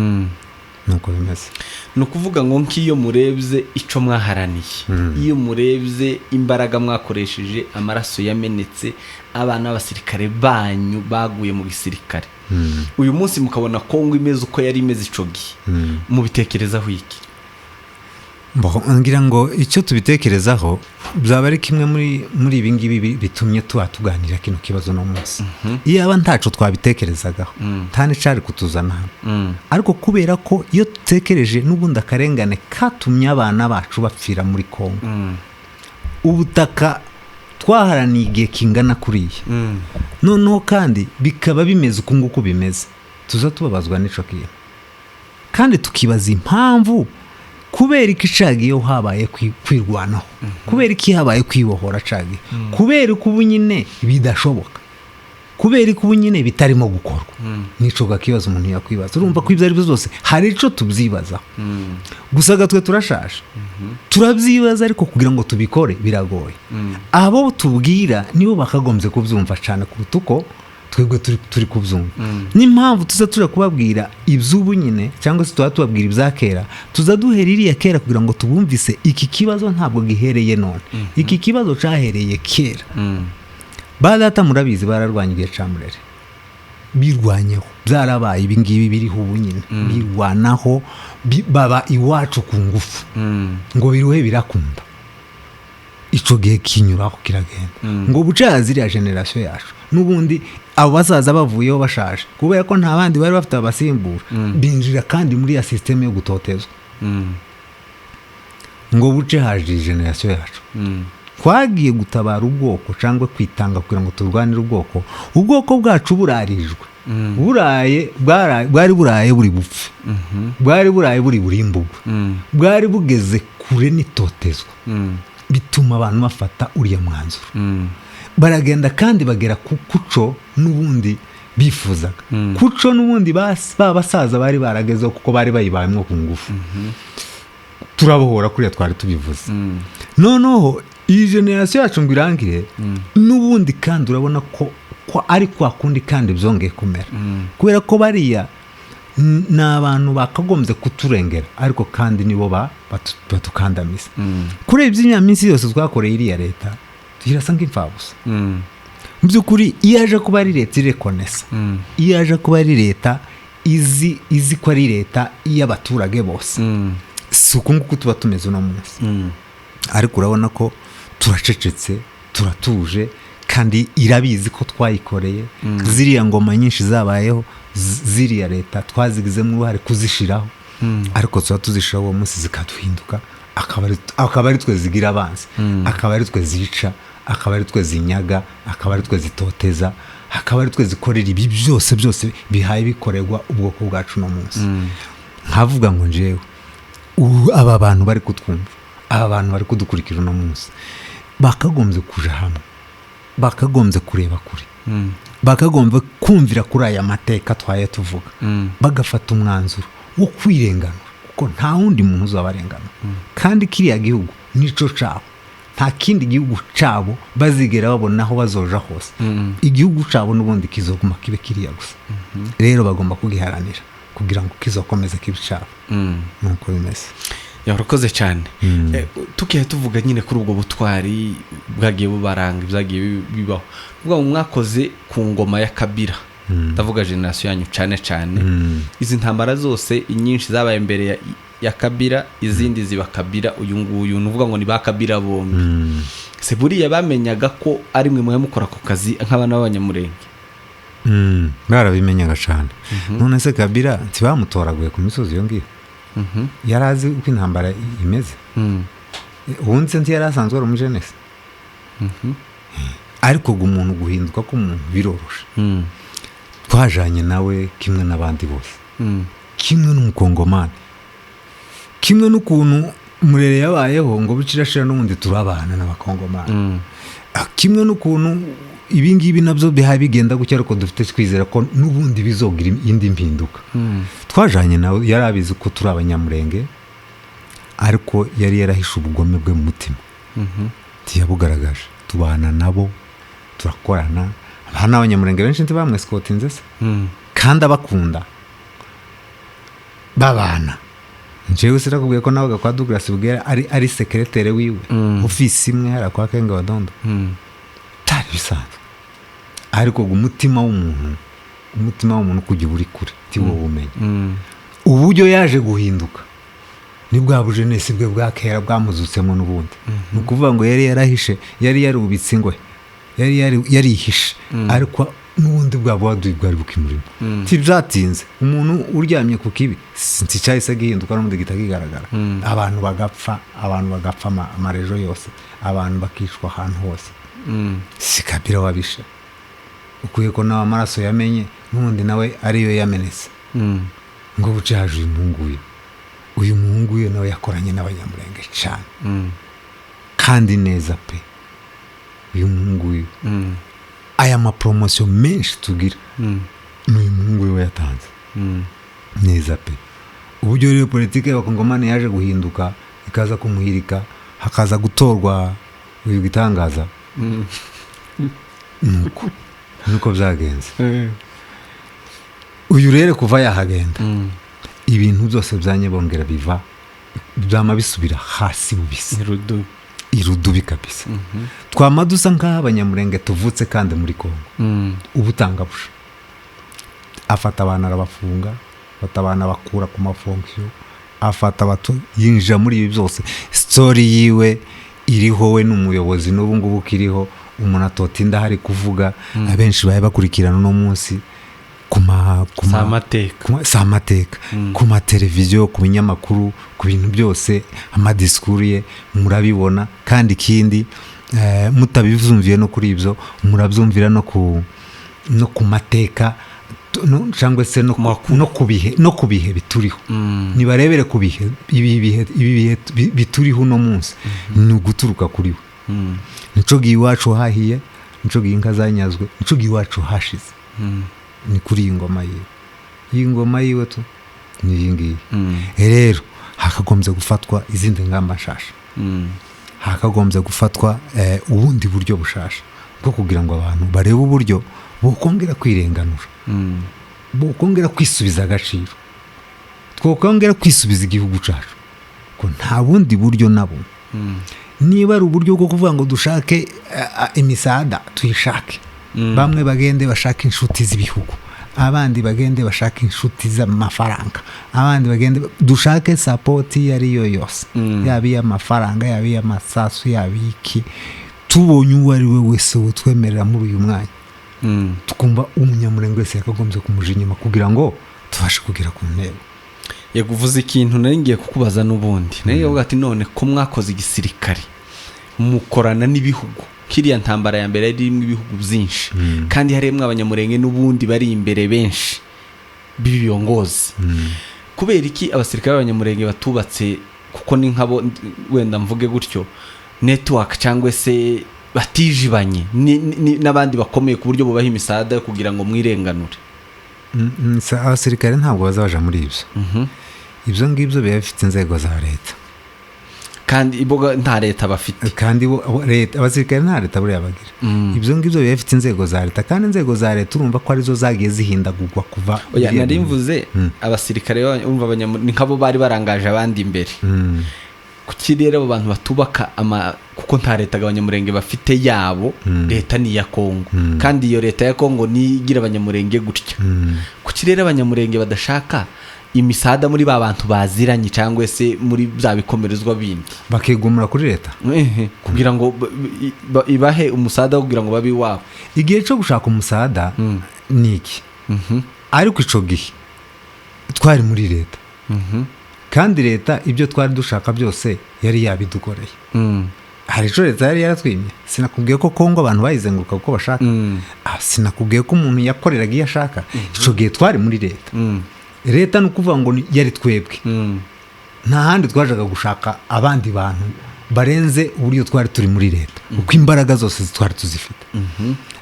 Nuko bimeze. Ni ukuvuga ngo nk'iyo murebye icyo mwaharaniye, iyo murebye imbaraga mwakoresheje, amaraso yamenetse, abana b'abasirikare banyu baguye mu gisirikare, uyu munsi mukabona Kongo imeze uko yari imeze ico gihe, mubitekerezaho iki? Bon, ngira ngo icyo tubitekerezaho byaba ari kimwe muri ibi ngibi bitumye tuba tuganira kino kibazo no munsi. Iyaba ntaco twabitekerezagaho, nta n'icari kutuzana hano. Ariko kubera ko iyo dutekereje n'ubundi akarengane katumye abana bacu bapfira muri Kongo, ubutaka twaharaniye igihe kingana kuriya, noneho kandi bikaba bimeze uku nguku bimeze, tuza tubabazwa n'ico kintu, kandi tukibaza impamvu, kubera iki cagiyeho habaye kwirwanaho, kubera iki habaye kwibohora cagiye, kubera ko ubu nyine bidashoboka, kubera ko ubu nyine bitarimo gukorwa. Nico kibazo umuntu yakwibaza. Urumva ko ibyo ari byo byose hari ico tubyibazaho. Gusa gatwe turashaje, turabyibaza, ariko kugira ngo tubikore biragoye. Abo tubwira nibo bakagombye kubyumva cyane kuruta uko twebwe turi kubyumva. N'impamvu tuza tujya kubabwira iby'ubu nyine, cyangwa se tuba tubabwira ibya kera, tuza duhera iriya kera kugira ngo tubumvise iki kibazo ntabwo gihereye none, iki kibazo cyahereye kera. Ba data murabizi, bararwanya igihe cya Murere, birwanyeho, byarabaye ibi ngibi biriho ubu nyine, birwanaho, baba iwacu ku ngufu ngo biruhe birakunda. Ico gihe kinyuraho kiragenda, ngo buca ziriya génération yacu n'ubundi abo basaza bavuyeho bashaje, kubera ko nta bandi bari bafite abasimbura, binjira kandi muri ya système yo gutotezwa. Ngo buce haje iyi génération yacu, twagiye gutabara ubwoko cyangwa kwitanga kugira ngo turwanire ubwoko. Ubwoko bwacu burarijwe, buraye, bwari buraye buri bupfe, bwari buraye buri burimbugwe, bwari bugeze kure n'itotezwa, bituma abantu bafata uriya mwanzuro, baragenda kandi bagera ku kuco n'ubundi bifuzaga, kuco n'ubundi ba basaza bari baragezeho, kuko bari bayibayemo ku ngufu. Turabohora kuriya twari tubivuze. Noneho iyi génération yacu ngo irangire, n'ubundi kandi urabona ko ari kwa kundi kandi byongeye kumera, kubera ko bariya ni abantu bakagombye kuturengera, ariko kandi nibo batukandamiza. Kuri iby'inyaminsi yose twakoreye iriya leta irasa nk'imfabusa. Mu by'ukuri, iyo aje kuba ari leta irekonesa, iyo aje kuba ari leta izi ko ari leta y'abaturage bose, si uku nguku tuba tumeze uno munsi. Ariko urabona ko turacecetse, turatuje, kandi irabizi ko twayikoreye. Ziriya ngoma nyinshi zabayeho, ziriya leta twazigizemo uruhare kuzishiraho, ariko tuba tuzishiraho uwo munsi zikaduhinduka, akaba ari twe zigira abanzi, akaba ari twe zica, akaba ari twe zinyaga, akaba ari twe zitoteza, akaba ari twe zikorera ibi byose byose bihaye bikorerwa ubwoko bwacu uno munsi. Nkavuga ngo njyewe ubu aba bantu bari kutwumva, aba bantu bari kudukurikira uno munsi, bakagombye kuja hamwe, bakagombye kureba kure, bakagombye kumvira kuri aya mateka twaye tuvuga, bagafata umwanzuro wo kwirenganura, kuko nta wundi muntu uzabarenganura. Kandi kiriya gihugu nico cabo, nta kindi gihugu cabo bazigera babona aho bazoja hose. Igihugu cabo n'ubundi kizoguma kibe kiriya gusa. Rero bagomba kugiharanira kugira ngo kizokomeze kibe icabo. Nuko bimeze. Urakoze cyane. Tukiye tuvuga nyine kuri ubwo butwari bwagiye bubaranga, ibyagiye bibaho, kuvuga ngo mwakoze ku ngoma ya Kabila, ndavuga génération yanyu cyane cyane. Izi ntambara zose, inyinshi zabaye mbere ya Kabila, izindi ziba Kabila uyu nguyu, ni ukuvuga ngo ni ba Kabila bombi. Se buriya bamenyaga ko ari mwe mukora ako kazi nk'abana b'Abanyamurenge? Barabimenyaga cyane. None se Kabila ntibamutoraguye ku misozi iyo ngiyo? Yari azi uko intambara imeze? Ubundi se ntiyari asanzwe ari umujenesi? Ariko ngo umuntu guhinduka k'umuntu biroroshe. Twajanye nawe kimwe n'abandi bose, kimwe n'umukongomani, kimwe n'ukuntu Murere yabayeho ngo bicirashira, n'ubundi turabana n'abakongomani. Kimwe n'ukuntu ibi ngibi nabyo bihaye bigenda gutya, ariko dufite twizera ko n'ubundi bizogira indi mpinduka. Twajanye nawe, yari abizi ko turi Abanyamurenge, ariko yari yarahishe ubugome bwe mu mutima, ntiyabugaragaje. Tubana nabo, turakorana. Hano Abanyamurenge benshi ntibamwesikotinze se? Kandi abakunda babana. Njyewe sinakubwiye ko nabaga kwa Douglas Bwera, ari secrétaire wiwe, ofisi imwe hariya kwa Kenga Badondo. Bitari bisanzwe, ariko ngo umutima w'umuntu kujya uri kure tiwo bumenyi. Uburyo yaje guhinduka ni bwa bujenesi bwe bwa kera bwamuzutsemo n'ubundi. Ni ukuvuga ngo yari yarahishe, yari yarubitse ingohe, yari yarihishe, ariko n'ubundi bwa buhaduyi bwari bukimurimo. Ntibyatinze, umuntu uryamye ku kibi nticyahise gihinduka, n'ubundi gihita kigaragara. Abantu bagapfa, abantu bagapfa amarejo yose, abantu bakicwa ahantu hose. Si Kabila wabishe? Ukwiye ko nawe amaraso yamenye n'ubundi nawe ariyo yamenetse. Ngo buce haje uyu muhungu we. Uyu muhungu we nawe yakoranye n'Abanyamurenge cyane, kandi neza pe. Uyu muhungu we, aya mapromotion menshi tugira, ni uyu muhungu we yatanze neza pe. Uburyo rero politiki y'Abakongomani yaje guhinduka, ikaza kumuhirika, hakaza gutorwa uyu gitangaza, nuko byagenze. Uyu rero kuva yahagenda, ibintu byose byanye bongera biva byama bisubira hasi bubisi. Irudubi. Irudubi kabisa. Twama dusa nk'aho Abanyamurenge tuvutse kandi muri Kongo. Ubutangabusha afata abantu arabafunga, afata abantu abakura ku mafonction, afata abato, yinjira muri ibi byose. Story yiwe iriho, we n'umuyobozi n'ubu ngubu ukiriho, umuntu atotinda hari kuvuga. Abenshi baye bakurikirana uno munsi ku Si ma amateka. Si amateka, ku mateleviziyo, ku binyamakuru, ku bintu byose, amadisikuru ye murabibona. Kandi ikindi, mutabivyumviye no kuri ibyo, murabyumvira no ku mateka, cyangwa se Makuru. no ku bihe bituriho. Nibarebere ku bihe, ibi bihe bituriho uno munsi, ni uguturuka kuri we. Nico gihe iwacu hahiye, nico gihe inka zanyazwe, nico gihe iwacu hashize. Ni kuri iyi ngoma yiwe, iyi ngoma yiwe tu ni iyi ngiyi. Rero hakagombye gufatwa izindi ngamba nshasha, hakagombye gufatwa ubundi buryo bushasha bwo kugira ngo abantu barebe uburyo bokongera kwirenganura, bokongera kwisubiza agaciro, twokongera kwisubiza igihugu cyacu, ko nta bundi buryo nabo. Niba ari uburyo bwo kuvuga ngo dushake imisada, tuyishake. Bamwe bagende bashake inshuti z'ibihugu, abandi bagende bashake inshuti z'amafaranga, abandi bagende dushake support iyo ari yo yose, yaba iy'amafaranga, yaba iy'amasasu, yaba iy'iki. Tubonye uwo ari we wese wutwemerera muri uyu mwanya, tukumva Umunyamurenge wese yakagombye kumuja inyuma kugira ngo tubashe kugera ku ntego. Yego, uvuze ikintu nari ngiye kukubaza n'ubundi. Nari ngiye kuvuga ati: none ko mwakoze igisirikare, mukorana n'ibihugu, kiriya ntambara ya mbere yari irimo ibihugu byinshi, kandi harimo Abanyamurenge n'ubundi bari imbere benshi b'ibiyongozi, kubera iki abasirikare b'Abanyamurenge batubatse, kuko ni nkabo wenda mvuge gutyo, network cyangwa se batijibanye n'abandi bakomeye ku buryo bubaha imisada yo kugira ngo mwirenganure? Abasirikare ntabwo baza baja muri ibyo. Ibyo ngibyo biba bifite inzego za leta. Kandi iboga nta leta bafite. Kandi leta, abasirikare nta leta buriya bagira. Ibyo ngibyo biba bifite inzego za leta, kandi inzego za leta urumva ko arizo zagiye zihindagurwa kuva Oya, biriya nari bintu. mvuze abasirikare urumva ni nk'abo bari barangaje abandi imbere. Kuki rero abo bantu batubaka ama, kuko nta leta Abanyamurenge bafite yabo? Leta ni iya Kongo, kandi iyo leta ya Kongo niyo igira Abanyamurenge gutya. Kuki rero Abanyamurenge badashaka imisada muri ba bantu baziranye cyangwa se muri bya bikomerezwa bindi? Bakigumura kuri leta. Ehe, kugira ngo ibahe umusada wo kugira ngo babe iwabo. Igihe cyo gushaka umusada ni iki, ariko ico gihe twari muri leta, kandi leta ibyo twari dushaka byose yari yabidukoreye. Hari icyo leta yari yaratwimye? Sinakubwiye ko Kongo abantu bayizenguruka uko bashaka? Sinakubwiye ko umuntu yakoreraga iyo ashaka? Icyo gihe twari muri leta. Leta ni ukuvuga ngo yari twebwe. Nta handi twajaga gushaka abandi bantu. Barenze uburyo twari turi muri leta, uko imbaraga zose twari tuzifite.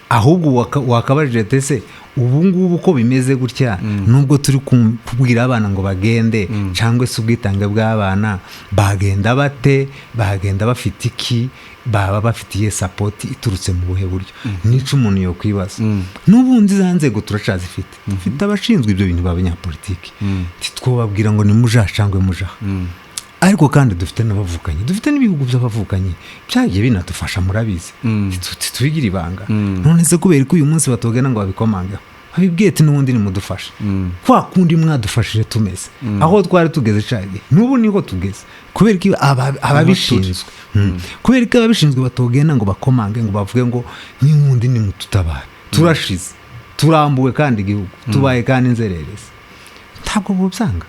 Ahubwo wakabajije ati: "Ese ubu ngubu uko bimeze gutya, nubwo turi kubwira abana ngo bagende, cyangwa se ubwitange bw'abana, bagenda bate? Bagenda bafite iki? Baba bafitiye support iturutse mu buhe buryo?" Nico umuntu yokwibaza. N'ubundi za nzego turacazifite, dufite abashinzwe ibyo bintu b'abanyapolitiki. Ntitwobabwira ngo nimujaha cyangwa mujaha. Ariko kandi dufite n'abavukanyi, dufite n'ibihugu by'abavukanyi byagiye binadufasha, murabizi. Ntitubigire ibanga. None se kubera ko uyu munsi batogenda ngo babikomangeho, babibwiye ati: "N'ubundi nimudufashe kwa kundi mwadufashije tumeze aho twari tugeze cagihe, n'ubu niho tugeze"? Kubera ko ababishinzwe, kubera ko ababishinzwe batogenda ngo bakomange, ngo bavuge ngo: "N'ubundi nimututabare, turashize, turambuwe, kandi igihugu tubaye kandi inzererezi," ntabwo bubyanga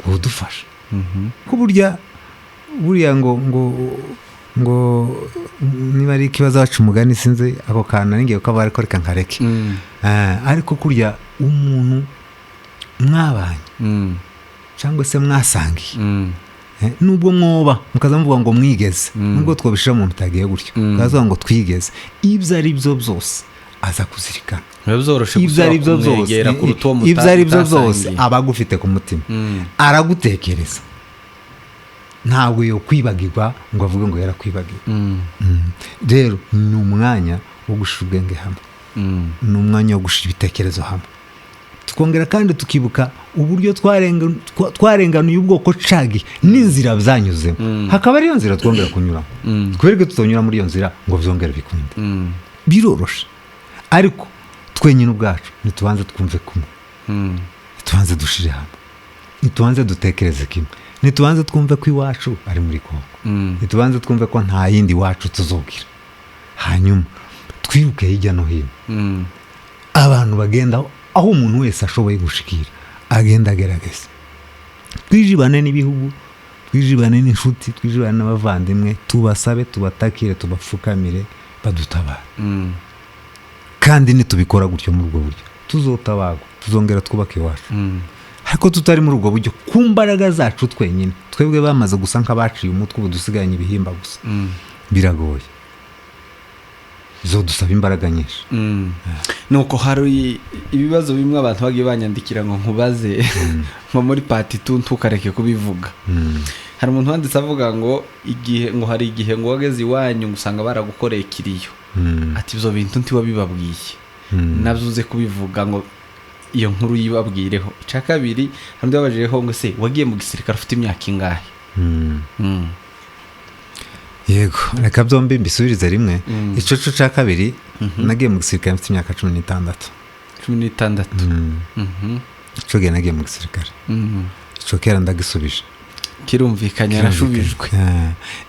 budufasha. Ko burya buriya ngo niba ari ikibazo wacu umugani, sinzi ako kantu nari ngiye ko aba, ariko reka nkareke. Ariko kurya umuntu mwabanye cyangwa se mwasangiye, nubwo mwoba mukaza muvuga ngo mwigeze, nubwo twabishira mu mutagiye gutyo, mukaza ngo twigeze, ibyo ari byo byose aza kuzirikana. Biba byoroshye Ibyo ari byo byose, kumwegera kuruta uwo ibyo ari byo byose, mutasangiye. aba agufite ku mutima, aragutekereza, ntabwo yo kwibagirwa ngo avuge ngo yarakwibagiwe. Rero ni umwanya wo gushyira ubwenge hamwe, ni umwanya wo gushyira ibitekerezo hamwe, tukongera kandi tukibuka uburyo twarenganuye ubwoko cagi n'inzira byanyuzemo, hakaba ariyo nzira twongera kunyuramo. Twereke tutonyura muri iyo nzira ngo byongere bikunde. Biroroshe, ariko twenyine ubwacu ntitubanze twumve kumwe, ntitubanze dushire hamwe, ntitubanze dutekereze kimwe, ntitubanze twumve ko iwacu ari muri Kongo, ntitubanze twumve ko nta yindi iwacu tuzogira, hanyuma twiruke hirya no hino. Abantu bagenda aho umuntu wese ashoboye gushikira, agenda agerageza, twijibane n'ibihugu, twijibane n'inshuti, twijibane n'abavandimwe, tubasabe, tubatakire, tubapfukamire badutabare. Kandi nitubikora gutyo, muri ubwo buryo tuzotabagwa, tuzongera twubake iwacu. Ariko tutari muri ubwo buryo, ku mbaraga zacu twenyine, twebwe bamaze gusa nk'abaciye umutwe, ubu dusigaranye ibihimba gusa, biragoye, bizodusaba imbaraga nyinshi. Nuko hari ibibazo bimwe abantu bagiye banyandikira ngo nkubaze, nko muri part two ntukareke kubivuga. Hari umuntu wanditse avuga ngo igihe ngo hari igihe ngo wageze iwanyu ngo usanga baragukoreye kiriyo, ati ibyo bintu ntiwabibabwiye, nabyo uze kubivuga ngo iyo nkuru yibabwireho. Icya kabiri, hari undi wabajijeho ngo: "Se wagiye mu gisirikare ufite imyaka ingahe?" Yego, reka byombi mbisubirize rimwe. Ico cya kabiri, nagiye mu gisirikare mfite imyaka 16. 16. Ico gihe nagiye mu gisirikare. Ico kera ndagisubije. Kirumvikanye, arashubijwe.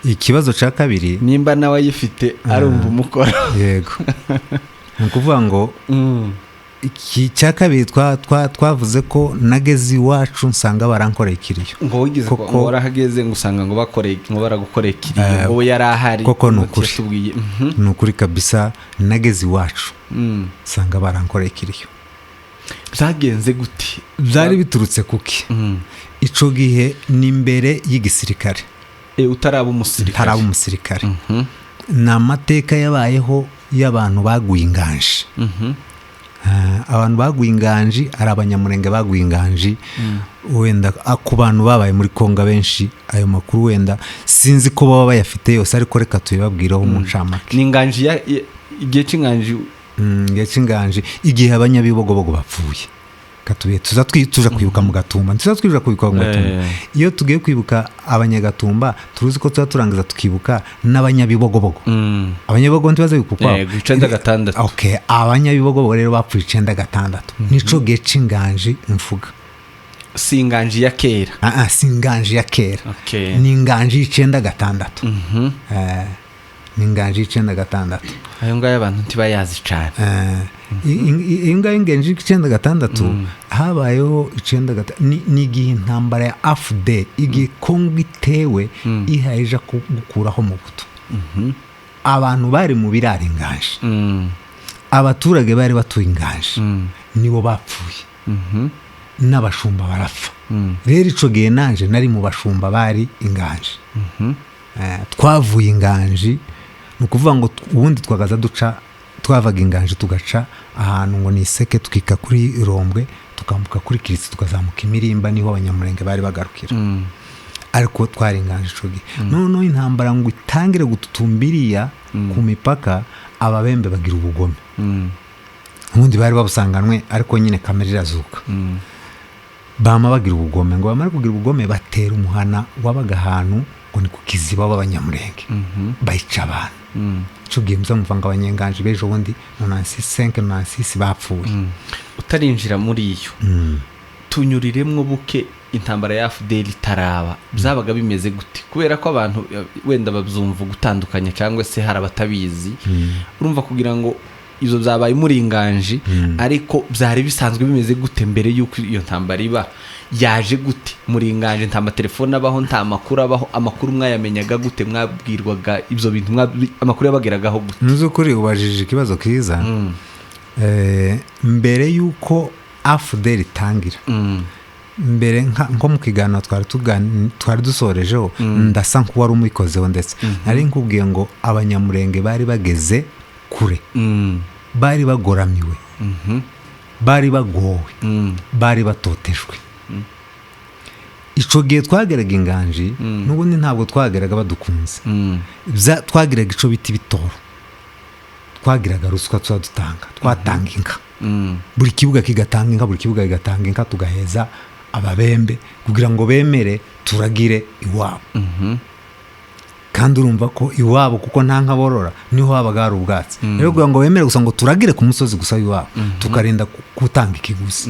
Ikibazo cya kabiri, nimba nawe ayifite arumva umukora. Yego, ni ukuvuga ngo iki cya kabiri twavuze ko nageze iwacu nsanga barankoreye ikiriyo. Ngo wigeze Koko- ngo warahageze ngo usanga ngo bakoreye, ngo baragukoreye ikiriyo, ngo we yari ahari. Koko ni ngo ukuri. yatubwiye. Ni ukuri kabisa, nageze iwacu nsanga barankoreye ikiriyo. Byagenze gute? Byari biturutse kuki? Ico gihe ni imbere y'igisirikare. Utaraba umusirikare. Ntaraba umusirikare. Ni amateka yabayeho y'abantu baguye inganji. Abantu baguye inganji ari Abanyamurenge baguye inganji. Wenda ku bantu babaye muri Kongo benshi ayo makuru wenda sinzi ko baba bayafite yose, ariko reka tubibabwireho mu ncamake. Ni inganji igihe cy'inganji? Igihe cy'inganji, igihe Abanyabibogobogo bapfuye. Katuye tuza tuja kwibuka mu Gatumba, tuza twija kwibuka mu Gatumba. Iyo tugiye kwibuka Abanyagatumba, turuzi ko tuba turangiza tukibuka n'Abanyabibogobogo. Abanyabibogobogo ntibaza bibuka ukwabo. Yego, 96. Okay, Abanyabibogobogo rero bapfuye 96, nico gihe c'inganji mvuga. Si inganji ya kera? Ah, ah, si inganji ya kera. Ni inganji y'96. Ni inganji y'96. Ayo ngayo abantu ntibayazi cyane. Iyo ngayo inganji y'96 habayeho 96, ni igihe intambara ya AFDL, igihe Kongo itewe, ihaye ija gukuraho Mobutu. Abantu bari mu biraro inganji, abaturage bari batuye inganji, nibo bapfuye, n'abashumba barapfa. Rero ico gihe nanje nari mu bashumba bari inganji. Twavuye Inganji, ni ukuvuga ngo ubundi twagaza duca, twavaga Inganji tugaca ahantu ngo ni Iseke, tukika kuri Rombwe, tukambuka kuri Kirisi, tukazamuka Imirimba, niho Abanyamurenge bari bagarukira. Ariko twari Inganji ico gihe. Noneho intambara ngo itangire gututumbiriya ku mipaka, Ababembe bagira ubugome. Ubundi bari babusanganwe, ariko nyine kamere irazuka. Bama bagira ubugome, ngo bamare kugira ubugome batera umuhana wabaga ahantu ngo ni ku Kiziba w'Abanyamurenge, bayica abantu. Ico gihe muza mumva ngo Abanyenganji b'ejo bundi 95, 96 bapfuye. Utarinjira muri iyo, tunyuriremwo buke, intambara ya AFDL itaraba byabaga bimeze gute? Kubera ko abantu wenda babyumva gutandukanye, cyangwa se hari abatabizi. Urumva, kugira ngo ibyo byabaye muri Inganji, ariko byari bisanzwe bimeze gute mbere y'uko iyo ntambara iba? Yaje gute muri Inganji? Nta matelefone abaho, nta makuru abaho. Amakuru mwayamenyaga gute? Mwabwirwaga ibyo bintu, amakuru yabageragaho gute? Mu by'ukuri ubajije ikibazo kiza. Mbere y'uko AFDL itangira, mbere nko mu kiganiro twari dusorejeho, ndasa nk'uwari umubikozeho, ndetse nari nkubwiye ngo Abanyamurenge bari bageze kure, bari bagoramiwe, bari bagowe, bari batotejwe. Ico gihe twageraga Inganji, n'ubundi ntabwo twageraga badukunze. Twagiraga ico bita ibitoro, twagiraga ruswa tuba dutanga, twatanga inka. Buri kibuga kigatanga inka, buri kibuga kigatanga inka, tugaheza Ababembe kugira ngo bemere turagire iwabo. Kandi urumva ko iwabo, kuko nta nka borora, niho habaga hari ubwatsi. Rero kugira ngo bemere gusa ngo turagire ku musozi gusa w'iwabo, tukarinda gutanga ikiguzi,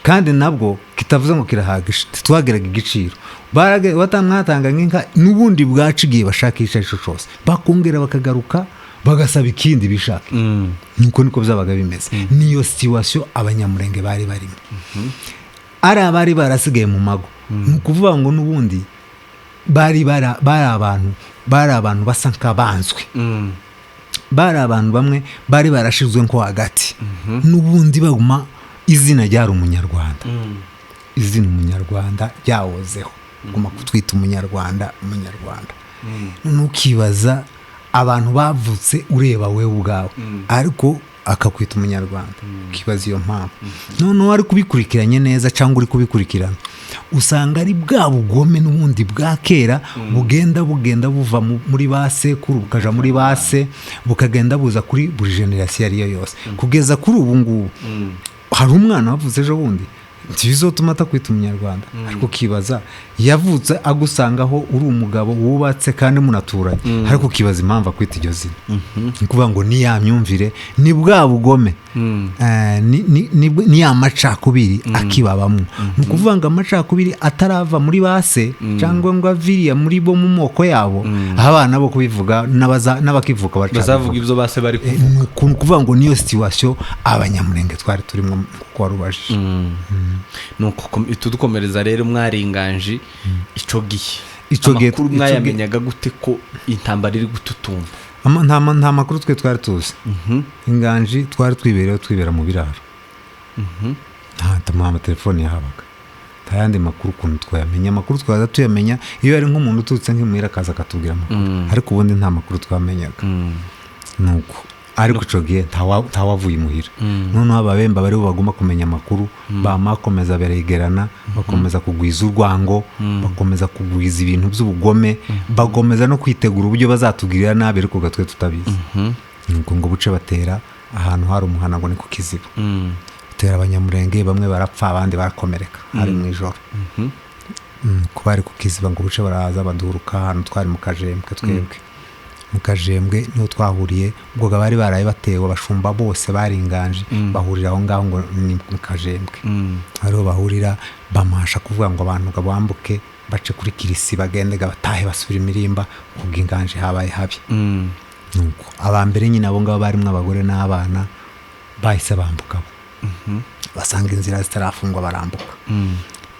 kandi nabwo kitavuze ngo kirahagije, twagiraga igiciro. Mwatanga nk'inka n'ubundi bwacu, igihe bashaka icyo ari cyo cyose bakongera bakagaruka bagasaba ikindi bishaka. Nuko niko byabaga bimeze. Niyo situation Abanyamurenge bari barimo, ari abari barasigaye mu mago. Ni ukuvuga ngo n'ubundi bari abantu basa nk'abanzwe, bari abantu bamwe bari barashizwe nko hagati. N'ubundi baguma izina ryari Umunyarwanda, izina Umunyarwanda ryawozeho, guma kutwita Umunyarwanda, Umunyarwanda. Ntukibaza abantu bavutse ureba wewe ubwawe, ariko akakwita Umunyarwanda, ukibaza iyo mpamvu. Noneho ari kubikurikiranye neza cyangwa uri kubikurikirana, usanga ari bwa bugome n'ubundi bwa kera bugenda buva muri ba sekuru, bukaja muri ba se, bukagenda buza kuri buri génération iyo ari yo yose, kugeza kuri ubu ngubu. Hari umwana wavutse ejo bundi, ntibizotuma atakwita Umunyarwanda, ariko ukibaza yavutse agusangaho uri umugabo wubatse kandi munaturanye, ariko ukibaza impamvu akwita iryo zina. Ni ukuvuga ngo ni ya myumvire, ni bwa bugome, ni ya macakubiri akibabamo. Ni ukuvuga ngo amacakubiri atarava muri ba se cyangwa ngo aviriya muri bo mu moko yabo, aho abana bo kubivuga n'abakivuka bazavuga bacabivuga. Ibyo base bari kuvuga. Ni ukuvuga ngo niyo situation Abanyamurenge twari turimo, kuko wari ubajije. Nuko tudukomereza rero, mwari Inganji ico gihe, Ico gihe- amakuru ico gihe- mwayamenyaga gute ko intambara iri gututumba? Nta makuru twe twari tuzi. Inganji twari twibereyeho, twibera mu biraro, nta amatelefoni yahabaga, nta yandi makuru. Ukuntu twayamenya amakuru, twaza tuyamenya iyo ari nk'umuntu uturutse nk'imuhira akaza akatubwira amakuru, ariko ubundi nta makuru twamenyaga. Nuko ariko icyo gihe ntawavuye imuhira. Noneho Ababemba bari bo bagomba kumenya amakuru, bamakomeza baregerana, bakomeza kugwiza urwango, bakomeza kugwiza ibintu by'ubugome, bakomeza no kwitegura uburyo bazatugirira nabi, ariko twe tutabizi. Nuko ngo buce batera ahantu hari umuhana ngo ni ku Kiziba, batera Abanyamurenge, bamwe barapfa, abandi barakomereka, hari mu ijoro. Kuba ari ku Kiziba, ngo buce baraza baduhuruka ahantu twari mu Kajembwe. Twebwe mu Kajembwe niho twahuriye. Ubwo bari baraye batewe, abashumba bose bari Inganji bahurira aho ngaho ngo ni mu Kajembwe, ariho bahurira, bamasha kuvuga ngo abantu ngo bambuke bace kuri Kirisi, bagende ngo batahe basubira Imirimba, ubwo Inganji habaye habi. Nuko abambere nyine abo ngabo barimo abagore n'abana bahise bambuka bo, basanga inzira zitarafungwa, barambuka.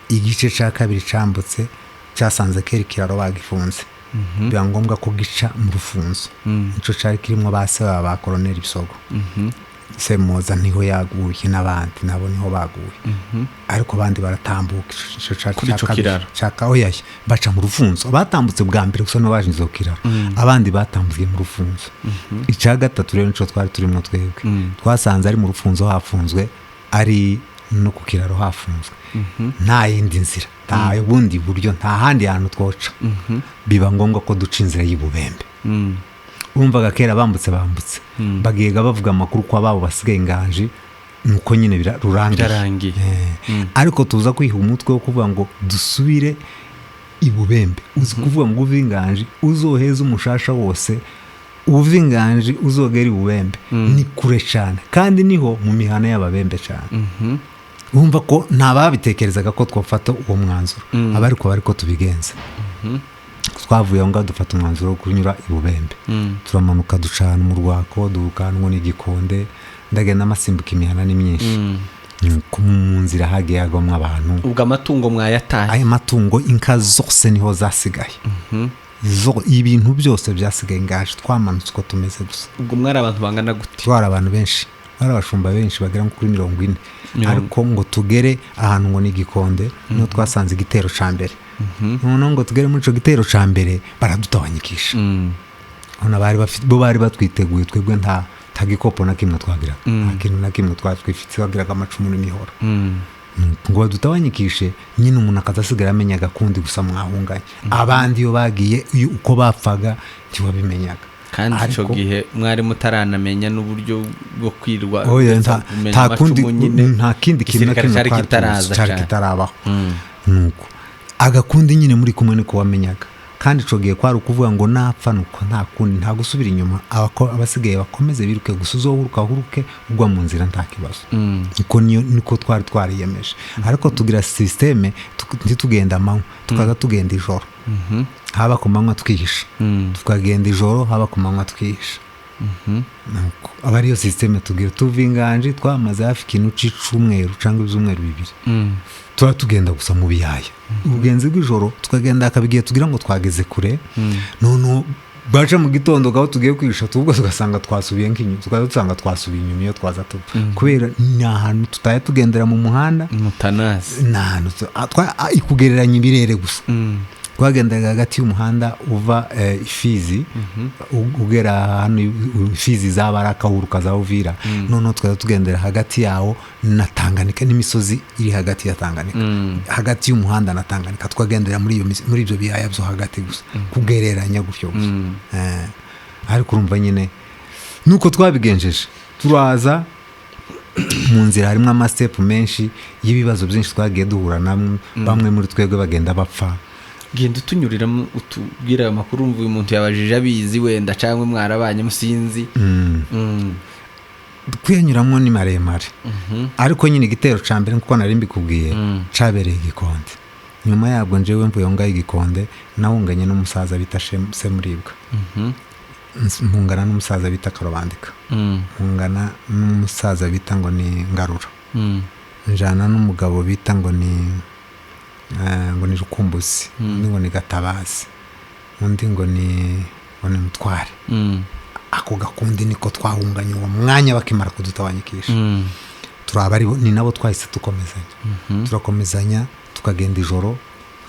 Igice cya kabiri cyambutse cyasanze kera ikiraro bagifunze, biba ngombwa ko gica mu rufunzo. Nicyo cyari kirimo ba se baba ba Koroneri Bisogo. Semoza niho yaguye, n'abandi nabo niho baguye, ariko abandi baratambuka ico Kuri ico kiraro. Caka oya, baca mu rufunzo. Batambutse bwa mbere gusa nibo baje ku kiraro, abandi batambukiye mu rufunzo. Icya gatatu rero nico twari turimo twebwe. Twasanze ari mu rufunzo hafunzwe, ari no ku kiraro hafunzwe, nta yindi nzira, nta bundi buryo, nta handi hantu twoca. Biba ngombwa ko duca inzira y'ibubembe. Urumvaga kera bambutse bagiye bavuga amakuru ko ababo basigaye inganji, nuko nyine rurangiye. Birarangiye. Ariko tuza kwiha umutwe wo kuvuga ngo dusubire ibubembe. Uzi kuvuga ngo uve inganji uzoheze umushasha wose, uve inganji uzogera ibubembe, ni kure cyane, kandi niho mu mihana y'ababembe cyane. Wumva ko nta babitekerezaga ko twafata uwo mwanzuro, aba ariko bari ko tubigenza. Twavuye aho ngaho dufata umwanzuro wo kunyura ibubembe. Turamanuka, ducana mu rwako, dukanwa n'igikonde, ndagenda amasimbuka, imihana ni myinshi. Nuko mu nzira hagiye hagwamo abantu. Ubwo amatungo mwayataye? Aya matungo, inka zose niho zasigaye. Ibintu byose byasigaye ngaje, twamanutse uko tumeze gusa. Ubwo mwari abantu bangana gute? Twari abantu benshi, bari abashumba benshi bagera nko kuri 40. 40. Ariko ngo tugere ahantu ngo ni igikonde, niho twasanze igitero ca mbere. Noneho ngo tugere muri ico gitero ca mbere, baradutawanyikisha. Hano bari bafite, bo bari batwiteguye, twebwe nta gikopo na kimwe twagiraga, nta kintu na kimwe twari twifite, twagiraga amacumu n'imihoro. Ngo badutawanyikishe nyine, umuntu akaza asigara amenya agakundi gusa mwahunganye. Abandi iyo bagiye, iyo uko bapfaga ntiwabimenyaga. Kandi icyo Ariko- gihe mwari mutaranamenya n'uburyo bwo kwirwa Oya, kumenya nta kundi, amacumu nyine. nta kindi kintu na Igisirikare kimwe cyari twari kitaraza tuzi, cyari cyane. kitarabaho. Nuko agakundi nyine muri kumwe niko wamenyaga. Kandi ico gihe kwari ukuvuga ngo napfa nuko, nta kundi, nta gusubira inyuma. Abasigaye bakomeze biruke gusa, uzohuruka ahuruke ugwa mu nzira, nta kibazo. Niko niko twari twariyemeje. Ariko tugira système, ntitugenda amanywa, tukaza tugenda ijoro. Haba ku manywa twihisha, tukagenda ijoro, haba ku manywa twihisha. Nuko aba ariyo système tugira. Tuva inganji twamaze hafi ikintu c'icumweru cyangwa ibyumweru 2, tuba tugenda gusa mu biyaya, ubugenzi bw'ijoro. Tukagenda hakaba igihe tugira ngo twageze kure, noneho baca mu gitondo aho tugiye kwihisha, tubwo tugasanga twasubiye nk'inyuma, tukaza dusanga twasubiye inyuma iyo twaza tuva, kubera ni ahantu tutajya tugendera mu muhanda. Mutanazi. Ni ahantu ikugereranya ibirere gusa. Twagendaga hagati y'umuhanda uva Ifizi ugera hano Ifizi za Baraka, uruka za Uvira. Noneho tukajya tugendera hagati yawo na Tanganyika, n'imisozi iri hagati ya Tanganyika, hagati y'umuhanda na Tanganyika. Tukagendera muri iyo muri ibyo biyaya byo hagati gusa, kugereranya gutyo gusa. Ariko urumva nyine nuko twabigenjeje, turaza. Mu nzira harimo amasteps menshi y'ibibazo byinshi twagiye duhura namwe, bamwe muri twebwe bagenda bapfa. Genda utunyuriramo, utubwire ayo makuru. Umva, uyu muntu yabajije abizi wenda, cyangwa mwarabanye, musinzi. Kuyanyuramo ni maremare, ariko nyine igitero cya mbere, nkuko nari mbikubwiye, cyabereye igikonde. Nyuma yabwo njyewe mvuye aho ngaho igikonde, nahunganye n'umusaza bita Semuribwa, mpungana n'umusaza bita Karobandika, mpungana n'umusaza bita ngo ni Ngarura, njana n'umugabo bita ngo ni Rukumbuzi, undi ngo ni Gatabazi, undi ngo ni Mutware. Ako gakundi niko twahunganye uwo mwanya bakimara kudutawanyikisha. Turaba ari ni nabo twahise dukomezanya, turakomezanya, tukagenda ijoro,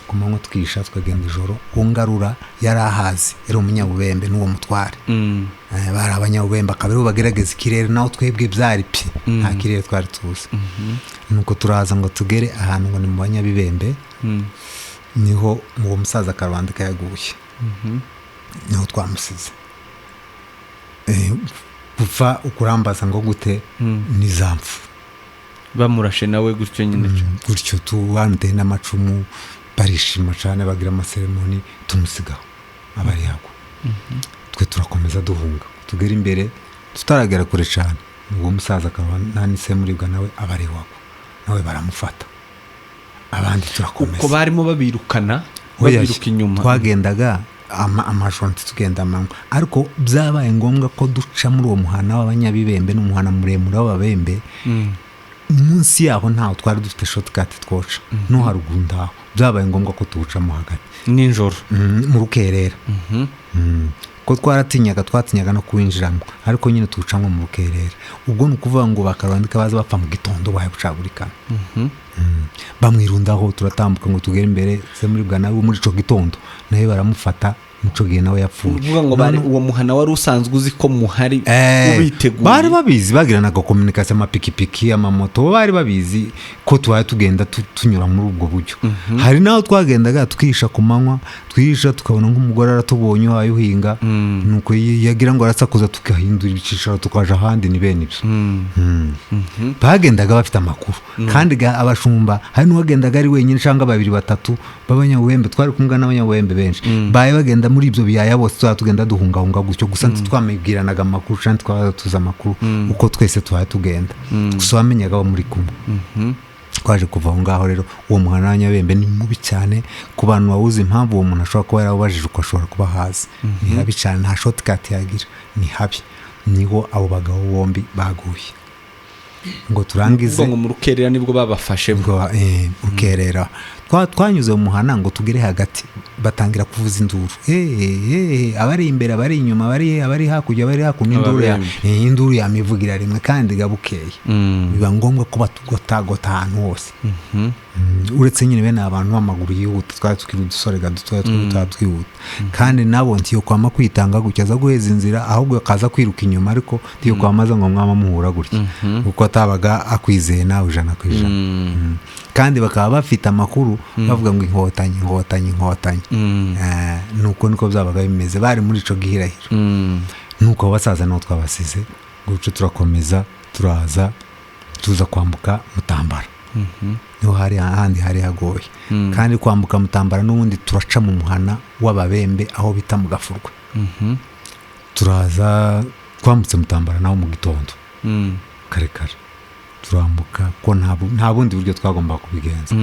ku manywa twisha, tukagenda ijoro. Uwo Ngarura yari ahazi, yari umunyabubembe, n'uwo Mutware. Bari abanyabubembe, akaba aribo bagerageza ikirere, naho twebwe byari pi, nta kirere twari tuzi. Nuko turaza ngo tugere ahantu ngo ni mu banyabibembe, niho uwo musaza Karubandika yaguye, niho twamusize. Gupfa ukurambaza ngo gute, ni za mpfu. Bamurashe nawe gutyo nyine? Gutyo tu, bamuteye n'amacumu, barishima cyane, bagira amaseremoni, tumusigaho aba ari yagwa. Twe turakomeza duhunga, tugera imbere, tutaragera kure cyane, uwo musaza akaba nta n'isemuribwa, nawe aba ari wagwa, nawe baramufata, abandi turakomeza. Uko barimo babirukana? Oya, babiruka inyuma? Twagendaga amajoro, tugenda amanywa, ariko byabaye ngombwa ko duca muri uwo muhana w'abanyabibembe, n'umuhana muremure w'ababembe. Munsi yaho ntaho twari dufite shortcut twoca, no haruguru ntaho, byabaye ngombwa ko tuwucamo hagati. Nijoro? Mu rukerera. Ko twaratinyaga, twatinyaga no kuwinjiramo, ariko nyine tuwucamo mu rukerera. Ubwo ni ukuvuga ngo bakarwandika baza bapfa mu gitondo bahaye bucagurikana. Bamwirundaho, turatambuka ngo tugere imbere se muri bwa nawe muri ico gitondo nawe baramufata, muco gihe nawe yapfuye. Uvuga ngo bari uwo muhana wari usanzwe uzi ko muhari, ubiteguye? Bari babizi, bagiranaga communication, amapikipiki, amamoto, bari babizi ko tubaye tugenda tunyura muri ubwo buryo. Hari n'aho twagendaga twihisha ku manywa, twihisha tukabona nk'umugore aratubonye uhaye uhinga, nuko yagira ngo arasakuza, tugahindura icyicaro tukaja ahandi. Ni bene ibyo. Bagendaga bafite amakuru kandi abashumba, hari n'uwagendaga ari wenyine cyangwa babiri batatu b'abanyabuhembe. Twari kumwe n'abanyabuhembe benshi baye bagenda muri ibyo biyaya bose, tuba tugenda duhungahunga gutyo gusa. Ntitwamibwiranaga amakuru cyangwa twaba tuzi amakuru uko twese tubaye tugenda, gusa wamenyaga abo muri kumwe. Twaje kuva aho ngaho rero, uwo muhana w'abanyabembe ni mubi cyane ku bantu bawuzi. Impamvu uwo muntu ashobora kuba yarawubajije uko ashobora kuba ahazi, ni habi cyane, nta shortcut yagira, ni habi. Niho abo bagabo bombi baguye ngo turangize. Uvuga ngo mu rukerera nibwo babafashe? Ubwo rukerera twanyuze mu muhana ngo tugere hagati, batangira kuvuza induru. Abari imbere, abari inyuma, abari hakurya, abari hakuno, induru ya Ababembe. Induru yamivugira rimwe kandi gabukeye, biba ngombwa ko batugotagota ahantu hose. Uretse nyine bene abantu b'amaguru yihuta, twari tukiri udusore dutoya twihuta twihuta, kandi nabo ntiyo kwama kwitanga gutya aza guheza inzira, ahubwo akaza kwiruka inyuma, ariko ntiyo kwamaza ngo mwama muhura gutya, kuko atabaga akwizeye nawe 100%. Kandi bakaba bafite amakuru bavuga ngo inkotanyi, inkotanyi, inkotanyi. Nuko niko byabaga bimeze, bari muri ico gihirahiro. Nuko abo basaza niho twabasize gutyo, turakomeza turaza, tuza kwambuka Mutambara. Niho hari ahandi hari hagoye. Kandi kwambuka Mutambara n'ubundi turaca mu muhana w'ababembe aho bita mu Gafurwe. Turaza twambutse Mutambara naho mu gitondo kare kare, turambuka ko nta bundi buryo twagombaga kubigenza.